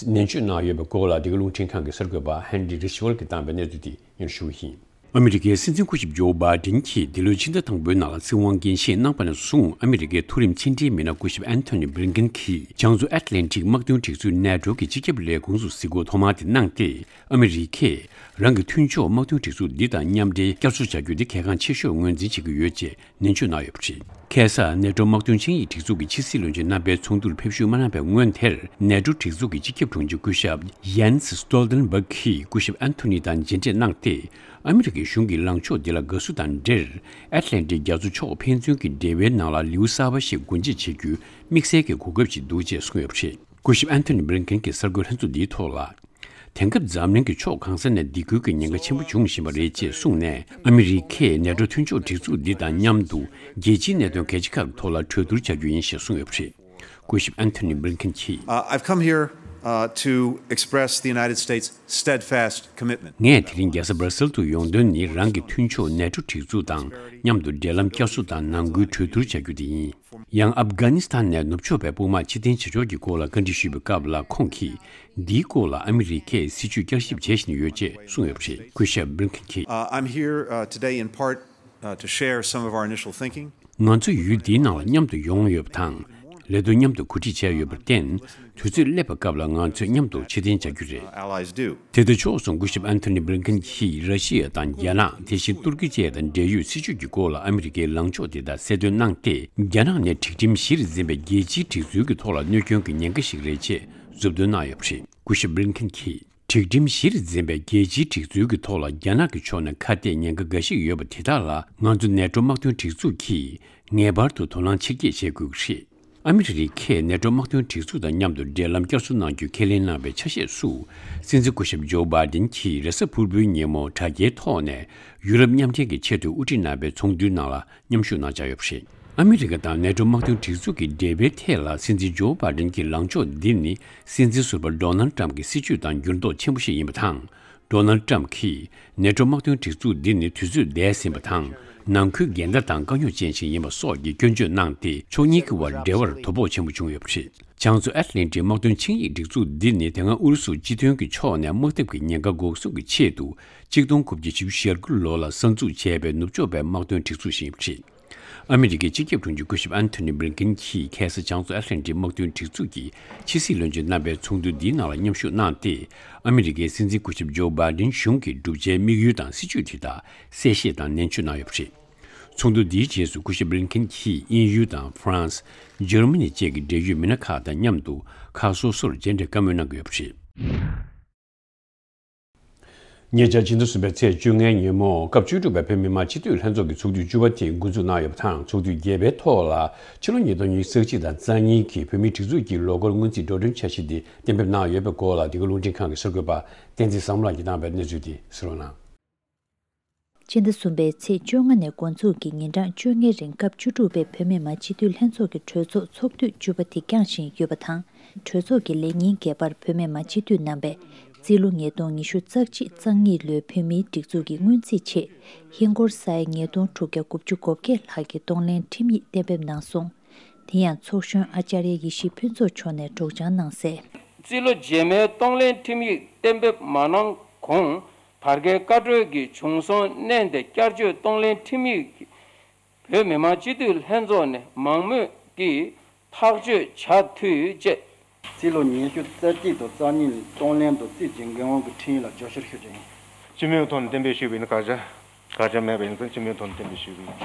ནན་བརྗོད་གནང་ཡོད་པའི་སྐོར་ལ། འདི་ག་རླུང་འཕྲིན་ཁང་གི་གསར་འགོད་པ་ཧན་རི་རི་ཤི་ཝལ་གྱིས་བཏང་པའི་གནས་ཚུལ་དེ་སྙན་ཞུ་ཡིན། ཨ་མི་རི་ཀའི་སྲིད་འཛིན་སྐུ་ཞབས་ཇོ་བྷའི་ཌེན་གྱིས་འདི་ལོའི་ཕྱི་ཟླ་དང་པོའི་ནང་ལ་སྲིད་དབང་འགན་བཞེས་གནང་པ་ནས་བཟུང་། ཨ་མི་རི་ཀའི་མཐོ་རིམ་ཕྱི་འབྲེལ་མི་སྣ་སྐུ་ཞབས་ཨན་ཐོ་ནི་བྷི་ལིན་ཁེན་གྱིས་བྱང་མཚོ་ཨེཊ་ལན་ཊིག་དམག་དོན་སྒྲིག་འཛུགས་ནེ་ཊོ་གི་སྤྱི་ཁྱབ་ལས་ཁུངས་སུ་གཟིགས་སྐོར་ཐོག་མ་དེ་གནང་སྟེ། ཨ་མི་རི་ཀས་རང་གི་མཐུན་ཕྱོགས་དམག་དོན་སྒྲིག་འཛུགས་འདི་དང་མཉམ་འབྲེལ་བསྐྱར་གསོ་བྱ་རྒྱུ་དེ་གལ་འགངས་ཆེ་ཤོས་ངོས་འཛིན་བྱེད་ཀྱི་ཡོད་ཅེས་ནན་བརྗོད་གནང་ཡོད་པ་རེད། ཁ་སང་ནེ་ཊོ་དམག་དོན་ཆིངས་ཡིག་སྒྲིག་འཛུགས་ཀྱི་ཕྱི་སྲིད་བློན་ཆེན་རྣམ་པའི་ཚོགས་འདུར་ཕེབས་ཞུགས་མ་གནང་བའི་སྔོན་དེར། ནེ་ཊོ་སྒྲིག་འཛུགས་ཀྱི་སྤྱི་ཁྱབ་དྲུང་ཆེ་སྐུ་ཞབས་ཡན་སི་སི་ཏོལ་ཏན་བྷག་གིས་སྐུ་ཞབས་ཨན་ཐོ་ནི་དང་མཇལ་འཕྲད་གནང་སྟེ། ཨ་མི་རི་ཀའི་གཞུང་གི་ལངས་ཕྱོགས་འདི་ལ་དགའ་བསུ་དང་འབྲེལ། ཨེཊ་ལན་ཊིག་རྒྱ་མཚོ་ཕྱོགས་ཕན་ཚུན་གྱི་འབྲེལ་བའི་ནང་ལ་ལེའུ་གསར་པ་ཞིག་སྒོ་འབྱེད་བྱེད་རྒྱུའི་དམིགས་བསལ་གྱི་གོ་སྐབས་ཤིག་འདུག་ཅེས་གསུངས་ཡོད་པ་རེད། སྐུ་ཞབས་ཨན་ཐོ་ནི་བྷི་ལིན་ཁེན་གྱིས་གསར་འགོད་ལྷན་ཚོགས་འདིའི་ཐོག་ལ། དེང་སྐབས་འཛམ་གླིང་གི་ཕྱོགས་གང་ས་ནས་སྡིགས་སྐུལ་གྱི་ཉེན་ཁ་ཆེན་པོ་འབྱུང་བཞིན་པ་རེད་ཅེས་གསུངས་ནས། ཨ་མི་རི་ཀས་ནེ་ཊོ་མཐུན་ཕྱོགས་སྒྲིག་འཛུགས་འདི་དང་མཉམ་དུ་རྒྱལ་སྤྱིའི་གནད་དོན་གལ་ཆེ་ཁག་གི་ཐོག་ལ་གྲོས་བསྡུར་བྱ་རྒྱུ་ཡིན་ཞེས་གསུངས་ཡོད་པ་རེད། སྐུ་ཞབས་ཨན་ཐོ་ནི་བྷི་ལིན་ཁེན་གྱིས། Uh, I've come here, uh, to express the United States' steadfast commitment. ངས་དེ་རིང་རྒྱལ་ས་སྦར་སིལ་དུ་ཡོང་དོན་ནི། རང་གི་མཐུན་ཕྱོགས་ནེ་ཊོ་སྒྲིག་འཛུགས་དང་མཉམ་དུ་འབྲེལ་ལམ་བསྐྱར་གསོ་དང་ནང་ཁུལ་གྲོས་བསྡུར་བྱ་རྒྱུ་དེ་ཡིན། ཡང་ཨབ་གྷ་ནི་སི་ཐན་ནས་ནུབ་ཕྱོགས་པའི་དཔུང་དམག་ཕྱིར་འཐེན་བྱེད་ཕྱོགས་ཀྱི་སྐོར་ལ་བཀའ་འདྲི་ཞུས་པའི་སྐབས་ལ། ཁོང་གིས་འདིའི་སྐོར་ལ་ཨ་མི་རི་ཀས་སྲིད་ཇུས་བསྐྱར་ཞིབ་བྱེད་བཞིན་ཡོད་ཅེས་གསུངས་ཡོད་པ་རེད། སྐུ་ཞབས་བྷི་ལིན་ཁེན་གྱིས། Uh, I'm here, uh, today in part, uh, to share some of our initial thinking. ང་ཚོ་ཡུལ་འདིའི་ནང་ལ་མཉམ་དུ་ཡོང་ཡོད་པ་དང་། ལས་དོན་མཉམ་དུ་གོ་སྒྲིག་བྱས་ཡོད་པར་བརྟེན། དུས་ཚོད་སླེབས་པའི་སྐབས་ལ་ང་ཚོས་མཉམ་དུ་ཕྱིར་འཐེན་བྱ་རྒྱུ་རེད། Uh, allies do. དེ་ལྟ་ཕྱོགས་སུ་སྐུ་ཞབས་ཨན་ཐོ་ནི་བྷི་ལིན་ཁེན་གྱིས་ར་ཤི་ཡ་དང་རྒྱ་ནག་དེ་བཞིན་ཏུར་ཀི་བཅས་དང་འབྲེལ་ཡོད་སྲིད་ཇུས་ཀྱི་སྐོར་ལ་ཨ་མི་རི་ཀའི་ལངས་ཕྱོགས་དེ་དག་གསལ་སྟོན་གནང་སྟེ། རྒྱ་ནག་ནས་སྒྲིག་ཁྲིམས་གཞིར་འཛིན་པའི་རྒྱལ་སྤྱིའི་སྒྲིག་འཛུལ་གྱི་ཐོག་ལ་གནོད་སྐྱོན་གྱི་ཉེན་ཁ་ཞིག་རེད་ཅེས་མཛུབ་སྟོན་གནང་ཡོད་པ་རེད། སྐུ་ཞབས་བྷི་ལིན་ཁེན་གྱིས། སྒྲིག་ཁྲིམས་གཞིར་འཛིན་པའི་རྒྱལ་སྤྱིའི་སྒྲིག་འཛུལ་གྱི་ཐོག་ལ་རྒྱ་ནག་གི་ཕྱོགས་ནས་ཁ་གཏད་ཉེན་ཁ་འགའ་ཞིག་ཡོད་པ་དེ་དག་ལ་ང་ཚོ་ནེ་ཊོ་དམག་དོན་སྒྲིག་འཛུགས་ཀྱིས་ངེས་པར་དུ་དོ་སྣང་ཆེར་སྐྱེད་བྱེད་དགོས་ཀྱི་རེད། ཨ་མི་རི་ཀས་ནེ་ཊོ་དམག་དོན་སྒྲིག་འཛུགས་དང་མཉམ་དུ་འབྲེལ་ལམ་བསྐྱར་གསོ་གནང་རྒྱུ་ཁས་ལེན་གནང་བའི་ཆ་ཤས་སུ། སྲིད་འཛིན་སྐུ་ཞབས་ཇོ་བྷའི་ཌེན་གྱིས་རེས་གཟའ་ཕུར་བུའི་ཉིན་མོ་དྲ་རྒྱའི་ཐོག་ནས་ཡུ་རོབ་མཉམ་འབྲེལ་གྱི་ཆེད་དུ་དབུ་ཁྲིད་གནང་བའི་ཚོགས་འདུའི་ནང་ལ་མཉམ་ཞུགས་གནང་འཆར་ཡོད་པ་རེད། ཨ་མི་རི་ཀ་དང་ནེ་ཊོ་དམག་དོན་སྒྲིག་འཛུགས་ཀྱི་འབྲེལ་བའི་ཐད་ལ་སྲིད་འཛིན་ཇོ་བྷའི་ཌེན་གྱི་ལངས་ཕྱོགས་འདི་ནི། སྲིད་འཛིན་ཟུར་པ་ཌོ་ནལ་ཊམ་གྱི་སྲིད་བྱུས་དང་འགྱུར་ལྡོག་ཆེན་པོ་ཞིག་ཡིན་པ་དང་། ཌོ་ནལ་ཊམ་གྱིས་ནེ་ཊོ་དམག་དོན་སྒྲིག་འཛུགས་འདི་ནི་དུས་ཚོད་འདས་ཟིན་པ་དང་། ནང་ཁུལ་འགལ་ཟླ་དང་དཀའ་རྙོག་ཅན་ཞིག་ཡིན་པ་སོགས་ཀྱི་སྐྱོན་བརྗོད་གནང་སྟེ། ཕྱོགས་གཉིས་ཀྱི་བར་འབྲེལ་བར་དོ་ཕོག་ཆེན་པོ་བྱུང་ཡོད་པ་རེད། བྱང་མཚོ་ཨེཊ་ལན་ཊིག་དམག་དོན་ཆིངས་ཡིག་སྒྲིག་འཛུགས་འདི་ནི་དེ་སྔ་ཨུ་རུ་སུ་སྤྱི་མཐུན་གྱི་ཕྱོགས་ནས་དམག་འཐབ་ཀྱི་ཉེན་ཁ་འགོག་སྲུང་གི་ཆེད་དུ་གཅིག་སྟོང་དགུ་བརྒྱ་བཞི་བཅུ་ཞེ་དགུ་ལོ་ལ་གསར་འཛུགས་བྱས་པའི་ནུབ་ཕྱོགས་པའི་དམག་དོན་སྒྲིག་འཛུགས་ཤིག་ཡིན་པ་རེད། ཨ་མི་རི་ཀའི་སྤྱི་ཁྱབ་དྲུང་ཆེ་སྐུ་ཞབས་ཨན་ཐོ་ནི་བྷི་ལིན་ཀེན་གྱིས་ཁ་སང་བྱང་མཚོ་ཨེཊ་ལན་ཊིག་དམག་དོན་སྒྲིག་འཛུགས་ཀྱི་ཕྱི་སྲིད་བློན་ཆེན་རྣམ་པའི་ཚོགས་འདུ་འདིའི་ནང་ལ་མཉམ་ཞུགས་གནང་སྟེ། ཨ་མི་རི་ཀའི་སྲིད་འཛིན་སྐུ་ཞབས་ཇོ་བྷའི་ཌེན་གཞུང་གི་བསྒྲུབ་བྱའི་དམིགས་ཡུལ་དང་སྲིད་བྱུས་དེ་དག་གསལ་བཤད་དང་ནན་བརྗོད་གནང་ཡོད་པ་རེད། ཚོགས་འདུ་འདིའི་རྗེས་སུ་སྐུ་ཞབས་བྷི་ལིན་ཀེན་གྱིས་དབྱིན་ཡུལ་དང་ཧྥ་རན་སི། འཇར་མ་ནི་བཅས་ཀྱི་འབྲེལ་ཡོད་མི་སྣ་ཁག་དང་མཉམ་དུ་ཁག་སོ་སོར་མཇལ་འཕྲད་བཀའ་མོལ་གནང་གི་ཡོད་པ་རེད། ཉེ་ཆར་ཕྱི་ཟླ་གསུམ་པའི་ཚེས་བཅོ་ལྔའི་ཉིན་མོ་སྐབས་བཅུ་དྲུག་པའི་བོད་མི་མང་སྤྱི་འཐུས་ལྷན་ཚོགས་ཀྱི་ཚོགས་དུས་བཅུ་པ་དེ་འགོ་འཛུགས་གནང་ཡོད་པ་དང་། ཚོགས་དུས་བརྒྱད་པའི་ཐོག་ལ་ཕྱི་ལོ་ཉིས་སྟོང་ཉི་ཤུ་རྩ་གཅིག་དང་རྩ་གཉིས་ཀྱི་བོད་མིའི་སྒྲིག་འཛུགས་ཀྱི་ལོ་འཁོར་སྔོན་རྩིས་འགྲོ་གྲོན་འཆར་གཞི་དེ་གཏན་འབེབས་གནང་ཡོད་པའི་སྐོར་ལ། འདི་ག་རླུང་འཕྲིན་ཁང་གི་གསར་འགོད་པ་བསྟན་འཛིན་བསམ་ལགས་ཀྱིས་བཏང་བའི་གནས་ཚུལ་དེ་གསན་རོགས་གནང་། སྤྱི་ཟླ་གསུམ་པའི་ཚེས་བཅོ་ལྔ་ནས་འགོ་འཛུགས་ཀྱིས་ཉིན་གྲངས་བཅོ་ལྔའི་རིང་སྐབས་བཅུ་དྲུག་པའི་བོད་མི་མང་སྤྱི་འཐུས་ལྷན་ཚོགས་ཀྱི་གྲོས་ཚོགས་ཚོགས་དུས་བཅུ་པ་དེ་བསྐྱངས་བཞིན་ཡོད་པ་དང་། གྲོས་ཚོགས་ཀྱི་ལས་ཉིན་བརྒྱད་པར་བོད་མི་མང་སྤྱི་འཐུས་རྣམ་པས་རྩིས་ལོ་ཉིས་སྟོང་ཉི་ཤུ་རྩ་གཅིག་རྩ་གཉིས་ལོའི་བོད་མིའི་སྒྲིག་འཛུགས་ཀྱི་སྔོན་རྩིས་ཆེད་ཧིན་སྒོར་ས་ཡ་ཉིས་སྟོང་དྲུག་བརྒྱ་དགུ་བཅུ་གོ་བརྒྱད་ལྷག་གི་གཏོང་ལེན་ཁྲིམས་ཡིག་གཏན་འབེབས་གནང་སོང་། དེ་ཡང་ཚོགས་གཞོན་ཨ་ཅར་ཡ་ཡེ་ཤེས་ཕུན་ཚོགས་མཆོག་ནས་སྒྲོག་སྦྱང་གནང་གསལ། རྩིས་ལོ་རྗེས་མའི་གཏོང་ལེན་ཁྲིམས་ཡིག་གཏན་འབེབས་མ་གནང་གོང་བར་བརྒལ་བཀའ་འཁྲོལ་གྱི་བྱུང་སོང་གནས་འདི་བསྐྱར་བཅོས་གཏོང་ལེན་ཁྲིམས་ཡིག་བོད་མི་མང་སྤྱི་འཐུས་ལྷན་ཚོགས་ནས་མང་མོས་ཀྱིས་ཐག་གཅོད་བྱ་འཐུས་བཅས། རྩིས་ལོ་ཉི་ཤུ་རྩ་གཅིག་དང་རྩ་གཉིས་གཏོང་ལེན་དང་རྩིས་ཀྱི་འགན་དབང་གི་ཁྲིམས་ཡིག་ལ་བསྐྱར་བཅོས་ཞུ་རྒྱུ་ཡིན། སྤྱི་མོས་ཐོག་ནས་གཏན་འབེབས་ཞུས་པ་ཡིན་ན་དགག་བྱ། དགག་བྱ་མེད་པ་ཡིན་ཙང་སྤྱི་མོས་ཐོག་ནས་གཏན་འབེབས་ཞུས་པ་ཡིན།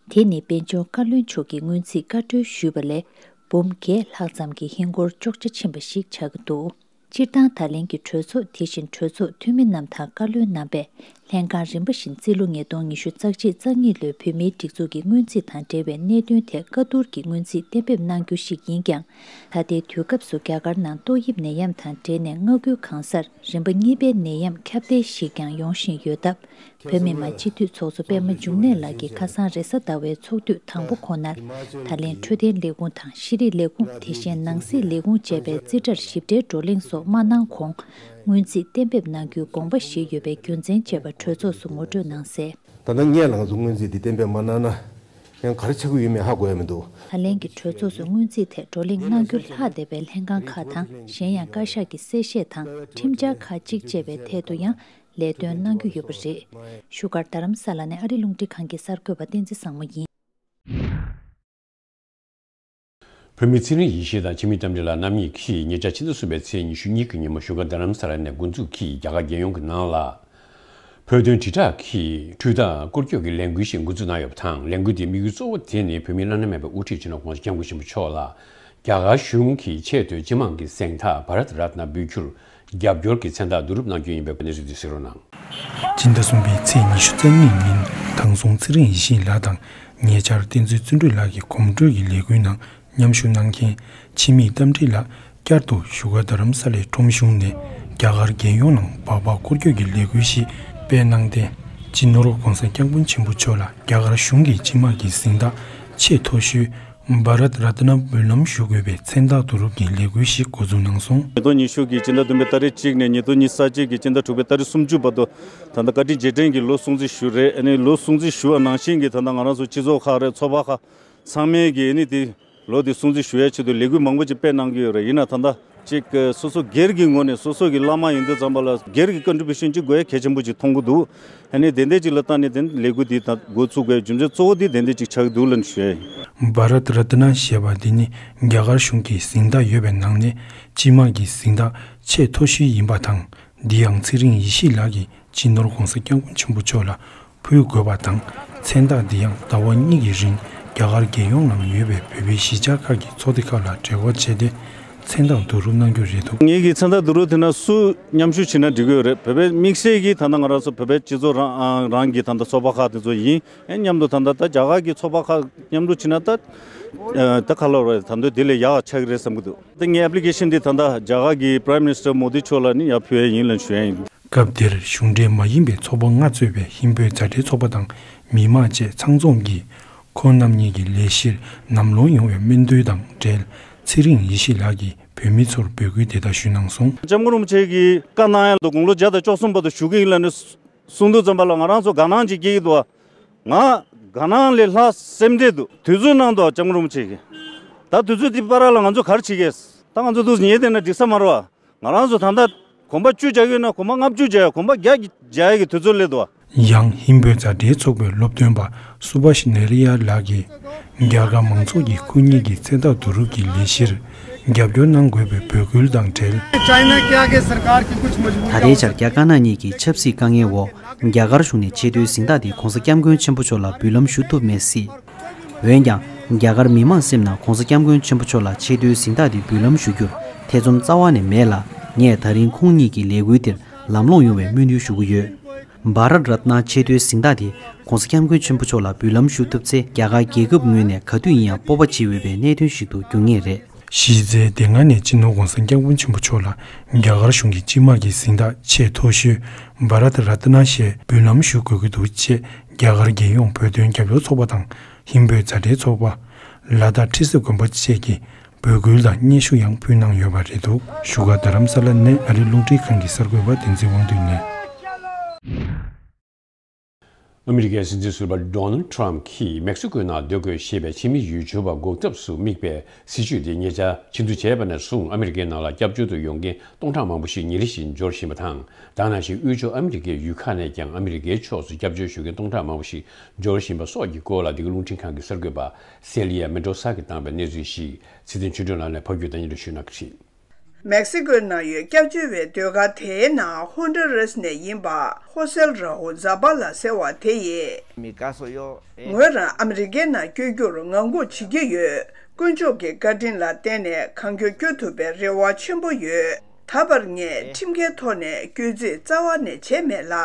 དེ་ནི་དཔལ་འབྱོར་བཀའ་བློན་མཆོག་གིས་སྔོན་རྩིས་བཀའ་འཁྲོལ་ཞུས་པ་ལས་འབུམ་བརྒྱད་ལྷག་ཙམ་གྱི་ཧིན་སྒོར་གཅོག་ཆ་ཕྱིན་པ་ཞིག་ཆགས་ཀྱི་འདུག་སྤྱིར་བཏང་ད་ལན་གྱི་གྲོས་ཚོགས་དེ་བཞིན་གྲོས་ཚོགས་འཐུས་མི་རྣམས་དང་བཀའ་བློན་རྣམ་པས་ལྷན་ཁང་རིམ་པ་བཞིན་རྩིས་ལོ་ཉིས་སྟོང་ཉི་ཤུ་རྩ་གཅིག་རྩ་གཉིས་ལོའི་བོད་མིའི་སྒྲིག་འཛུགས་ཀྱི་སྔོན་རྩིས་དང་འབྲེལ་བའི་གནད་དོན་ཐད་བཀའ་བསྡུར་གྱིས་སྔོན་རྩིས་གཏན་འབེབས་གནང་རྒྱུ་ཞིག་ཡིན་ཀྱང་། ད་ལྟའི་དུས་སྐབས་སུ་རྒྱ་གར་ནང་ཏོག་དབྱིབས་ནད་ཡམས་དང་འབྲེལ་ནས་མངའ་ཁུལ་གང་སར་རིམ་པ་གཉིས་པའི་ནད་ཡམས་ཁྱབ་གདལ་ཞིག་ཀྱང་ཡོང་བཞིན་ཡོད་སྟབས། བོད་མི་མང་སྤྱི་འཐུས་ཚོགས་གཙོ་པད་མ་འབྱུང་གནས་ལགས་ཀྱིས་ཁ་སང་རེས་གཟའ་ཟླ་བའི་ཚོགས་དུས་དང་པོ་ཁོ་ནར་ད་ལན་འཕྲོད་བསྟེན་ལས་ཁུངས་དང་ཤེས་རིག་ལས་ཁུངས། དེ་བཞིན་ནང་སྲིད་ལས་ཁུངས་བཅས་པའི་རྩིས་ཁྲར་ཞིབ་ཕྲའི་བགྲོ་གླེང་སོགས་མ་གནང་གོང་སྔོན་རྩིས་གཏན་འབེབས་གནང་རྒྱུའི་དགོངས་པ་བཞེས་ཡོད་པའི་རྒྱུ་མཚན་བཅས་པ་གྲོས་ཚོགས་སུ་ངོ་སྤྲོད་གནང་གསལ། ད་ལྟ་སྔོན་ལ་ང་ཚོ་སྔོན་རྩིས་འདི་གཏན་འབེབས་མ་གནང་ན་ཡང་ག་རེ་ཆགས་ཀྱི་ཡོད་མེད་ཧ་གོ་ཡ་མི་འདུག་ད་ལན་གྱི་གྲོས་ཚོགས་སུ་སྔོན་རྩིས་ཐད་བགྲོ་གླེང་གནང་རྒྱུ་ལྷག་བསྡད་པའི་ལྷན་ཁང་ཁག་དང་གཞན་ཡང་བཀའ་ཤག་གི་གསལ་བཤད་དང་ཁྲིམས་འཆར་ཁག་ཅིག་བཅས་པའི་ཐད་དུ་ཡང་ལས་དོན་གནང་རྒྱུ་ཡོད་པ་རེད། བཞུགས་སྒར་རྡ་རམ་ས་ལ་ནས་ཨ་རི་རླུང་འཕྲིན་ཁང་གི་གསར་འགོད་པ་བསྟན་འཛིན་བཟང་མོ་ཡིན། བོད་མི་ཚེ་རིང་ཡེ་ཤེས་དང་འཆི་མེད་རྟ་མགྲིན་ལགས་རྣམ་གཉིས་ཀྱིས་ཉེ་ཆར་ཕྱི་ཟླ་གསུམ་པའི་ཚེས་ཉི་ཤུ་གཉིས་ཀྱི་ཉིན་མོ་བཞུགས་སྒར་རྡ་རམ་ས་ལ་ནས་འགོ་འཛུགས་ཀྱིས་རྒྱ་གར་རྒྱལ་ཡོངས་ཀྱི་ནང་ལ་བོད་དོན་དྲིལ་བསྒྲགས་ཀྱི་འཕྲུལ་རྟ་བསྐོར་སྐྱོད་ཀྱི་ལས་འགུལ་ཞིག་འགོ་འཛུགས་གནང་ཡོད་པ་དང་། ལས་འགུལ་དེའི་དམིགས་ཡུལ་གཙོ་བོ་དེ་ནི་བོད་མིའི་བླ་ན་མེད་པའི་དབུ་ཁྲིད་སྤྱི་ནོར་༸གོང་ས་༸སྐྱབས་མགོན་ཆེན་པོ་མཆོག་ལ་རྒྱ་གར་གཞུང་གི་ཆེས་མཐོའི་སྤྱི་དམངས་ཀྱི་གཟེངས་རྟགས་བྷ་རཏ་རཏ་ན་འབུལ་རྒྱུར་རྒྱབ་སྐྱོར་གྱི་མཚན་རྟགས་བསྡུ་རུབ་གནང་རྒྱུ་ཡིན་པའི་གནས་ཚུལ་དེ་གསན་རོགས་གནང་། སྤྱི་ཟླ་གསུམ་པའི་ཚེས་ཉི་ཤུ་རྩ་གཉིས་ཉིན་དེང་སང་ཚེ་རིང་ཡེ་ཤེས་ལགས་དང་ཉེ་ཆར་བསྟན་འཛིན་བརྩོན་འགྲུས་ལགས་ཀྱི་གོམ་བགྲོད་ཀྱི་ལས་འགུལ་ནང་མཉམ་ཞུགས་གནང་མཁན་འཆི་མེད་རྟ་མགྲིན་ལགས་བསྐྱར་དུ་བཞུགས་སྒར་རྡ་རམ་ས་ལའི་ཁྲོམ་གཞུང་ནས་རྒྱ་གར་རྒྱལ་ཡོངས་ནང་སྦག་སྦག་སྐོར་སྐྱོད་ཀྱི་ལས་འགུལ་ཞིག་སྤེལ་གནང་སྟེ། སྤྱི་ནོར་༸གོང་ས་༸སྐྱབས་མགོན་ཆེན་པོ་མཆོག་ལ་རྒྱ་གར་གཞུང་གི་སྤྱི་དམངས་ཀྱི་གཟེངས་རྟགས་ཆེས་མཐོ་ཤོས་བྷ་རཏ་རཏ་ན་འབུལ་ལམ་ཞུ་དགོས་པའི་མཚན་རྟགས་བསྡུ་རུབ་ཀྱི་ལས་འགུལ་ཞིག་འགོ་འཛུགས་གནང་སོང་། ཉིས་སྟོང་ཉི་ཤུ་གི་སྤྱི་ཟླ་བདུན་པའི་ཏ་རིག་གཅིག་ནས་ཉིས་སྟོང་ཉི་ཤུ་རྩ་གཅིག་གི་སྤྱི་ཟླ་དྲུག་པའི་ཏ་རིག་སུམ་ཅུ་བར་དུ་ད་ལྟ་བཀའ་དྲིན་རྗེས་དྲན་གྱི་ལོ་སྲུང་བརྩི་ཞུ་རེད། ཨ་ནི་ལོ་སྲུང་བརྩི་ཞུ་བ་ནང་བཞིན་གྱི་ད་ལྟ་ང་རང་ཚོ་སྤྱི་ཚོགས་ཁག་རེད། ཚོགས་པ་ཁག་ཚང་མས་ཀྱི་ཨ་ནི་དེ་ལོ་དེ་སྲུང་བརྩི་ཞུ་ཡའི་ཆེད་དུ་ལས་འགུལ་མང་པོ་ཅིག་སྤེལ་གནང་གི་ཡོད་རེད། ཡིན་ན་ད་ལྟ་ཅིག་སོ་སོ་སྒེར་གྱི་ངོས་ནས་སོ་སོ་གི་བླ་མ་ཡིན་དུས་ཙམ་པ་ལ་སྒེར་གྱི་ཀོན་ཊི་བྷུ་ཤན་ཅིག་དགོས་ཡ་གལ་ཆེན་པོ་ཅིག་མཐོང་གི་འདུག་ཨ་ནི་དེ་འདྲ་ཅིག་ལ་བལྟས་ནས་དེ་ལས་འགུལ་འདི་ད་འགོ་ཚུགས་པའི་རྒྱུ་མཚན་གཙོ་བོ་འདི་དེ་འདྲ་ཅིག་ཆགས་ཀྱི་འདུག་ལབ་ནས་ཞུ་ཡ་ཡིན། བྷ་རཏ་རཏ་ན་ཞེས་པ་འདི་ནི་རྒྱ་གར་གཞུང་གི་གཟེངས་རྟགས་ཡོད་པའི་ནང་ནས་སྤྱི་དམངས་ཀྱི་གཟེངས་རྟགས་ཆེས་མཐོ་ཤོས་ཡིན་པ་དང་། འདི་ཡང་ཚེ་རིང་ཡེ་ཤེས་ལགས་ཀྱིས་སྤྱི་ནོར་༸གོང་ས་༸སྐྱབས་མགོན་ཆེན་པོ་མཆོག་ལ་ཕུལ་དགོས་པ་དང་། མཚན་རྟགས་འདི་ཡང་ཟླ་བ་གཉིས་ཀྱི་རིང་རྒྱ་གར་རྒྱལ་ཡོངས་ནང་ཡོད་པའི་བོད་པའི་གཞིས་ཆགས་ཁག་གི་ཚོགས་སྡེ་ཁག་ལ་འབྲེལ་བ་བྱས་ཏེ་མཚན་རྟགས་བསྡུ་རུབ་གནང་རྒྱུ་རེད་འདུག་ངེད་ཀྱི་མཚན་རྟགས་བསྡུ་རུབ་དེ་ན་སུ་མཉམ་ཞུགས་བྱེད་ན་འགྲིག་གི་ཡོད་རེད། བོད་པའི་དམིགས་བསལ་གྱི་ད་ལྟ་ང་རང་ཚོ་བོད་པའི་སྤྱི་ཚོགས་རང་རང་གི་ད་ལྟ་ཚོགས་པ་ཁག་དེ་ཚོ་ཡིན། ཨེ་མཉམ་དུ་ད་ལྟ་ད་རྒྱ་གར་གྱི་ཚོགས་པ་ཁག་མཉམ་དུ་བྱེད་ན་ད་ད་ག་ལབ་རེད། ད་དུང་དེ་ལས་ཡག་ཆགས་ཀྱི་རེད་བསམ་གྱི་འདུག་ད་ངའི་ཨེབ་ལི་ཀེ་ཤན་འདི་ད་ལྟ་རྒྱ་གར་གྱི་Prime Minister Modi མཆོག་ལ་ནི་ཡར་ཕུལ་ཡ་ཡིན་ལབ་ཞུ་ཡ་ཡིན། སྐབས་དེར་གཞུང་འབྲེལ་མ་ཡིན་པའི་ཚོགས་པ་ལྔ་གཙོས་པའི་ཧིན་བོད་མཛའ་འབྲེལ་ཚོགས་པ་དང་མི་མང་བཅས་ཚང་འཛོམས་ཀྱིས་ཁོང་རྣམ་གཉིས་ཀྱི་ལས་གཞིར་ནམ་ལངས་ཡོང་བའི་སྨོན་འདུན་དང་འབྲེལ་ཚེ་རིང་ཡེ་ཤེས་ལགས་ཀྱིས་བོད་མི་ཚོར་འབོད་སྐུལ་དེ་ལྟར་ཞུས་གནང་སོང་། སྐྱབས་མགོན་རིན་པོ་ཆེ་གིས་བཀའ་གནང་ཡ་ལ་དགུང་ལོ་བརྒྱ་དང་བཅུ་གསུམ་བར་དུ་བཞུགས་ཀྱི་ཡིན་ལབ་ནས་གསུང་དུས་ཙམ་པ་ལ་ང་རང་ཚོ་དགའ་སྣང་ཅིག་སྐྱེ་གི་འདུག་ང་དགའ་སྣང་ལས་ལྷག་སེམས་ཁྲལ་འདུག་དུས་ཚོད་གནང་འདུག་སྐྱབས་མགོན་རིན་པོ་ཆེ་གིས། ད་དུས་ཚོད་འདི་བར་ལ་ང་ཚོ་ག་རེ་བྱེད་ཀྱི། ད་ང་ཚོ་འདུག་ཉལ་བསྡད་ན་འགྲིག་ས་མ་རེད་བ། ང་རང་ཚོ་ད་ལྟ་གོམ་པ་བཅུ་རྒྱག་གི་ཡོད་ན་གོམ་པ་ལྔ་བཅུ་རྒྱག་ཡ། གོམ་པ་བརྒྱ་རྒྱག་ཡ་གི་དུས་ཚོད་སླེབས་འདུག་བ། ཡང་ཧིན་བོད་མཛའ་འབྲེལ་ཚོགས་པའི་སློབ་སྟོན་པ་སུ་བྷ་ཤི་ནེ་རི་ཡ་ལགས་ཀྱིས་རྒྱ་གར་མང་ཚོགས་ཀྱིས་ཁོ་གཉིས་ཀྱི་མཚན་རྟགས་བསྡུ་རུབ་ཀྱི་ལས་གཞིར་རྒྱབ་སྐྱོར་གནང་དགོས་པའི་འབོད་སྐུལ་དང་འབྲེལ། ད་ལྟའི་ཆར་རྒྱ་དཀར་ནག་གཉིས་ཀྱི་ཆབ་སྲིད་དཀའ་ངལ་འོག་རྒྱ་གར་གཞུང་ནས་ཆེས་མཐོའི་གཟེངས་རྟགས་དེ་༸གོང་ས་༸སྐྱབས་མགོན་ཆེན་པོ་མཆོག་ལ་འབུལ་ལམ་ཞུ་ཐུབ་མེད་སྲིད། འོན་ཀྱང་། རྒྱ་གར་མི་མང་སེམས་ནང་༸གོང་ས་༸སྐྱབས་མགོན་ཆེན་པོ་མཆོག་ལ་ཆེས་མཐོའི་གཟེངས་རྟགས་དེ་འབུལ་ལམ་ཞུ་རྒྱུར་ཐེ་ཚོམ་རྩ་བ་ནས་མེད་ལ། ངས་ད་རིང་ཁོང་གཉིས་ཀྱི་ལས་འགུལ་དེར་ལམ་ལྷོང་ཡོང་བའི་སྨོན་འདུན་ཞུ་གི་ཡོད། བྷ་རཏ་རཏ་ན་ཆེས་མཐོའི་གཟེངས་རྟགས་དེ་༸གོང་ས་༸སྐྱབས་མགོན་ཆེན་པོ་མཆོག་ལ་འབུལ་ལམ་ཞུ་ཐུབ་ཚེ། རྒྱ་གར་རྒྱལ་ཁབ་ངོས་ནས་ག་དུས་ཡིན་ཡང་སྤོབས་པ་བྱེད་འོས་པའི་གནད་དོན་ཞིག་ཏུ་འགྱུར་ངེས་རེད། གཞི་རྩའི་སྡེ་ལྔ་ནས་སྤྱི་ནོར་༸གོང་ས་༸སྐྱབས་མགོན་ཆེན་པོ་མཆོག་ལ་རྒྱ་གར་གཞུང་གི་སྤྱི་དམངས་ཀྱི་གཟེངས་རྟགས་ཆེས་མཐོ་ཤོས་བྷ་རཏ་རཏ་ན་ཞེས་འབུལ་ལམ་ཞུ་དགོས་ཀྱི་འདུག་ཅེས་རྒྱ་གར་རྒྱལ་ཡོངས་བོད་དོན་རྒྱབ་སྐྱོར་ཚོགས་པ་དང་། ཧིན་བོད་མཛའ་འབྲེལ་ཚོགས་པ། ལ་དྭགས་ཁྲི་སྲོང་དགོན་པ་བཅས་ཀྱིས་འབོད་སྐུལ་དང་སྙན་ཞུ་ཡང་ཕུལ་གནང་ཡོད་པ་རེད་འདུག་བཞུགས་སྒར་རྡ་རམ་ས་ལ་ནས་ཨ་རིའི་རླུང་འཕྲིན་ཁང་གི་གསར་འགོད་པ་བསྟན་འཛིན་དབང་འདུས་ནས། ཨ་མི་རི་ཀའི་སྲིད་འཛིན་ཟུར་པ་ཌོ་ནལ་ཌི་ཊརམ་ཕི་གིས་མེག་སི་ཀོའི་ནང་སྡོད་དགོས་ཞེས་པའི་ཕྱི་མི་ཡུལ་གྱར་བ་འགོག་ཐབས་སུ་དམིགས་པའི་སྲིད་ཇུས་དེ་ཉེ་ཆར་ཕྱིར་བསྡུ་བྱས་པ་ནས་བཟུང་ཨ་མི་རི་ཀའི་ནང་ལ་སྐྱབས་བཅོལ་དུ་ཡོང་མཁན་སྟོང་ཕྲག་མང་པོ་ཞིག་ཉིན་རེ་བཞིན་འབྱོར་བཞིན་པ་དང་། ད་ནང་བཞིན་དབུས་ཕྱོགས་ཨ་མི་རི་ཀའི་ཡུལ་ཁག་ནས་ཀྱང་ཨ་མི་རི་ཀའི་ཕྱོགས་སུ་སྐྱབས་བཅོལ་ཞུ་མཁན་སྟོང་ཕྲག་མང་པོ་ཞིག་འབྱོར་བཞིན་པ་སོགས་ཀྱི་སྐོར་ལ། འདི་ག་རླུང་འཕྲིན་ཁང་གི་གསར་འགོད་པ་སེ་ལི་ཡ་མེ་ཏྲོ་ས་གིས་བཏང་པའི་གནས་ཚུལ་ཞིག་ཚེ་བརྟན་ཆོས་སྒྲོན་ལགས་ནས་ཕབ་སྒྱུར་དང་སྙན་སྒྲོན་ཞུ་གནང་གི་རེད། མེག་སི་ཀོའི་ནང་ཡོད་སྐྱབས་བཅོལ་བའི་སྡོད་སྒར་དེའི་ནང་ཧོན་ཌུ་རཱས་ནས་ཡིན་པ་ཧོ་སེལ་ར་ཧུ་ཛ་པ་ལ་ཟེར་བ་དེ་ཡིས། ངོས་རང་ཨ་མི་རི་ཀའི་ནང་བསྐྱོད་རྒྱུར་ངང་སྒུག་བྱེད་ཀྱི་ཡོད། དཀོན་མཆོག་གི་བཀའ་དྲིན་ལ་བརྟེན་ནས་གང་མགྱོགས་བསྐྱོད་ཐུབ་པའི་རེ་བ་ཆེན་པོ་ཡོད། ད་བར་ངས་ཁྲིམས་འགལ་ཐོག་ནས་བསྐྱོད་རྩིས་རྩ་བ་ནས་བྱས་མེད་ལ།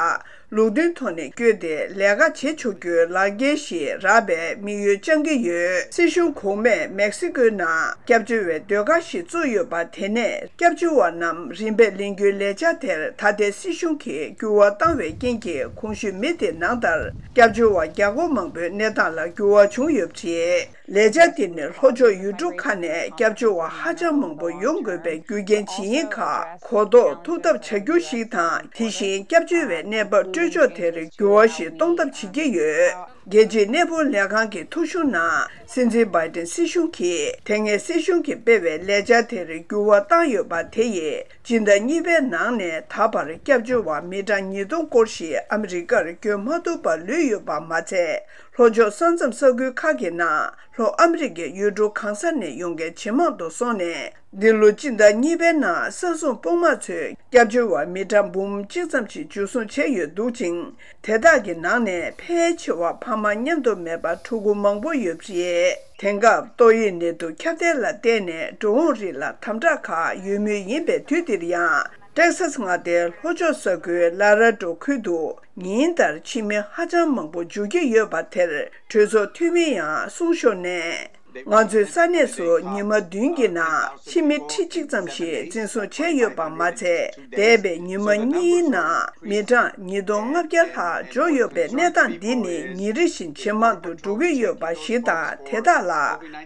ལུགས་མཐུན་ཐོག་ནས་བསྐྱོད་དེ་ལས་ཀ་བྱེད་ཆོག་རྒྱུའི་ལག་འཁྱེར་ཞིག་རག་པའི་དམིགས་ཡུལ་བཅངས་ཀྱི་ཡོད། སྲིད་གཞུང་གོང་མས་མེག་སི་ཀོའི་ནང་སྐྱབས་བཅོལ་བའི་སྡོད་སྒར་ཞིག་བཙུགས་ཡོད་པ་དེ་ནས་སྐྱབས་བཅོལ་བ་རྣམས་རིམ་པས་ལེན་རྒྱུའི་ལས་འཆར་དེར་ད་ལྟའི་སྲིད་གཞུང་གིས་འགྱུར་བ་བཏང་བའི་རྐྱེན་གྱིས་གོང་ཞུས་མི་དེ་ནང་ལྟར་སྐྱབས་བཅོལ་བ་བརྒྱ་སྐོར་མང་པོའི་གནས་སྟངས་ལ་འགྱུར་བ་བྱུང་ཡོད་པ་རེད། ལས་འཆར་དེ་ནི་ལྷོ་ཕྱོགས་ཡུལ་གྲུ་ཁག་ནས་སྐྱབས་བཅོལ་བ་ཧ་ཅང་མང་པོ་ཡོང་དགོས་པའི་རྒྱུ་རྐྱེན་ཇི་ཡིན་ཁག་གོ་རྟོགས་ཐུབ་ཐབས་བྱ་རྒྱུ་ཞིག་དང་། དེ་བཞིན་སྐྱབས་བཅོལ་བའི་གནས་བབ་སྤྲོད་ཕྱོགས་དེར་འགྱུར་བ་ཞིག་གཏོང་ཐབས་བྱེད་ཀྱི་ཡོད། རྒྱལ་སྤྱིའི་གནས་སྤོར་ལས་ཁང་གི་ཐོ་གཞུང་ནང་སྲིད་འཛིན་བྷའི་ཏིན་སྲིད་གཞུང་གིས་དེ་སྔའི་སྲིད་གཞུང་གིས་སྤེལ་བའི་ལས་འཆར་དེར་འགྱུར་བ་བཏང་ཡོད་པ་དེ་ཡིས་སྤྱི་ཟླ་གཉིས་པའི་ནང་ནས་ད་བར་སྐྱབས་བཅོལ་བ་མི་གྲངས་ཉིས་སྟོང་སྐོར་ཞིག་ཨ་མི་རི་ཀར་བསྐྱོད་མ་ཐུབ་པར་ལུས་ཡོད་པ་མ་ཚད། ལྷོ་ཕྱོགས་ས་མཚམས་ས་ཁུལ་ཁག་གི་ནང་ལྷོ་ཨ་མི་རི་ཀའི་ཡུལ་གྲུ་གང་ས་ནས་ཡོང་མཁན་ཇེ་མང་དུ་སོང་ནས། འདི་ལོ་སྤྱི་ཟླ་གཉིས་པའི་ནང་ས་སྲུང་དཔུང་དམག་ཚོས་སྐྱབས་བཅོལ་བ་མི་གྲངས་འབུམ་གཅིག་ཙམ་ཞིག་འཇུ་བཟུང་བྱས་ཡོད་འདུག་ཅིང་། དེ་དག་གི་ནང་ནས་ཕལ་ཆེ་བ་ཕ་མ་མཉམ་དུ་མེད་པར་ཕྲུ་གུ་མང་པོ་ཡོད་པ་རེད། དེང་སྐབས་ཏོག་དབྱིབས་ནད་དུག་ཁྱབ་གདལ་ལ་བརྟེན་ནས་འགྲོ་འོང་རིགས་ལ་དམ་དྲག་ཁག་ཡོད་མུས་ཡིན་པའི་དུས་འདིར་ཡང་། ཏེག་སཱས་མངའ་སྡེའི་ལྷོ་ཕྱོགས་ས་ཁུལ་ལ་ར་ཌོ་ཁུལ་དུ་ཉིན་ལྟར་ཕྱི་མི་ཧ་ཅང་མང་པོ་འཇུག་གི་ཡོད་པ་དེར་གྲོས་ཚོགས་འཐུས་མི་ཡང་གསུང་ཞོར་ནས། ང་ཚོའི་ས་གནས་སུ་ཉི་མ་བདུན་གྱི་ནང་ཕྱི་མི་ཁྲི་གཅིག་ཙམ་ཞིག་འཛིན་བཟུང་བྱས་ཡོད་པ་མ་ཚད། འདས་པའི་ཉི་མ་གཉིས་ནང་མི་གྲངས་ཉིས་སྟོང་ལྔ་བརྒྱ་ལྷག་འབྱོར་ཡོད་པའི་གནས་སྟངས་འདི་ནི་ཉིན་རེ་བཞིན་ཇེ་མང་དུ་འགྲོ་གི་ཡོད་པ་ཞིག་དང་། དེ་དག་ལ་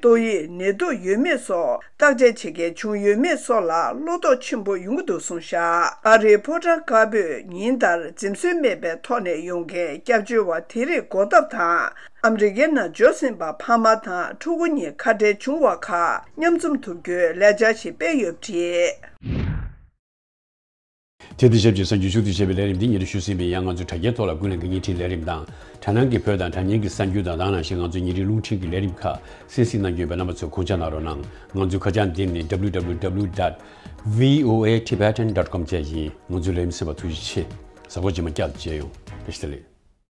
ཏོག་དབྱིབས་ནད་དུག་ཡོད་མེད་སོགས། བརྟག་དཔྱད་བྱེད་མཁན་བྱུང་ཡོད་མེད་སོགས་ལ་བློ་དོགས་ཆེན་པོ་ཡོང་གི་འདུག་གསུངས་བཞག་ཨ་རིའི་ཕོ་བྲང་དཀར་པོས་ཉིན་ལྟར་འཛེམ་ཟོན་མེད་པའི་ཐོག་ནས་ཡོང་མཁན་སྐྱབས་བཅོལ་བ་དེ་རིགས་འགོག་ཐབས་དང་། ཨ་མི་རི་ཀའི་ནང་འབྱོར་ཟིན་པ་ཕ་མ་དང་ཕྲུ་གུ་གཉིས་ཁ་བྲལ་བྱུང་བ་ཁག་མཉམ་འཛོམས་ཐུབ་རྒྱུའི་ལས་འཆར་ཞིག་སྤེལ་ཡོད་པ་རེད། དེ་དང་ཆབས་ཅིག་གསར་འགྱུར་ཤུགས་ཆེ་བྱས་པའི་ལས་རིམ་འདི་ཉིན་རེ་ཞུ་ཟིན་པའི་ཡང་། ང་ཚོའི་དྲ་རྒྱའི་ཐོག་ལ་ཀུན་གླེང་གི་བརྙན་འཕྲིན་ལས་རིམ་དང་། དྲ་སྣང་གི་བོད་དང་དྲ་བརྙན་གྱི་གསར་འགྱུར་དང་། ད་ག་ནང་བཞིན་ང་ཚོའི་ཉིན་རེའི་རླུང་འཕྲིན་གྱི་ལས་རིམ་ཁག་གསན་གཟིགས་གནང་རྒྱུ་ཡོད་པས། རྣམ་པ་ཚོས་དགོངས་འཇགས་གནང་རོགས་གནང་། ང་ཚོའི་ཁ་བྱང་འདི་ནི་W W W dot V O A Tibetan dot com བཅས་ཡིན། ང་ཚོའི་ལས་རིམ་གསན་པར་ཐུགས་རྗེ་ཆེ། གཟའ་འཁོར་རྗེས་མ་བསྐྱར་དུ་མཇལ་ཡོང་། བཀྲ་ཤིས་བདེ་ལེགས།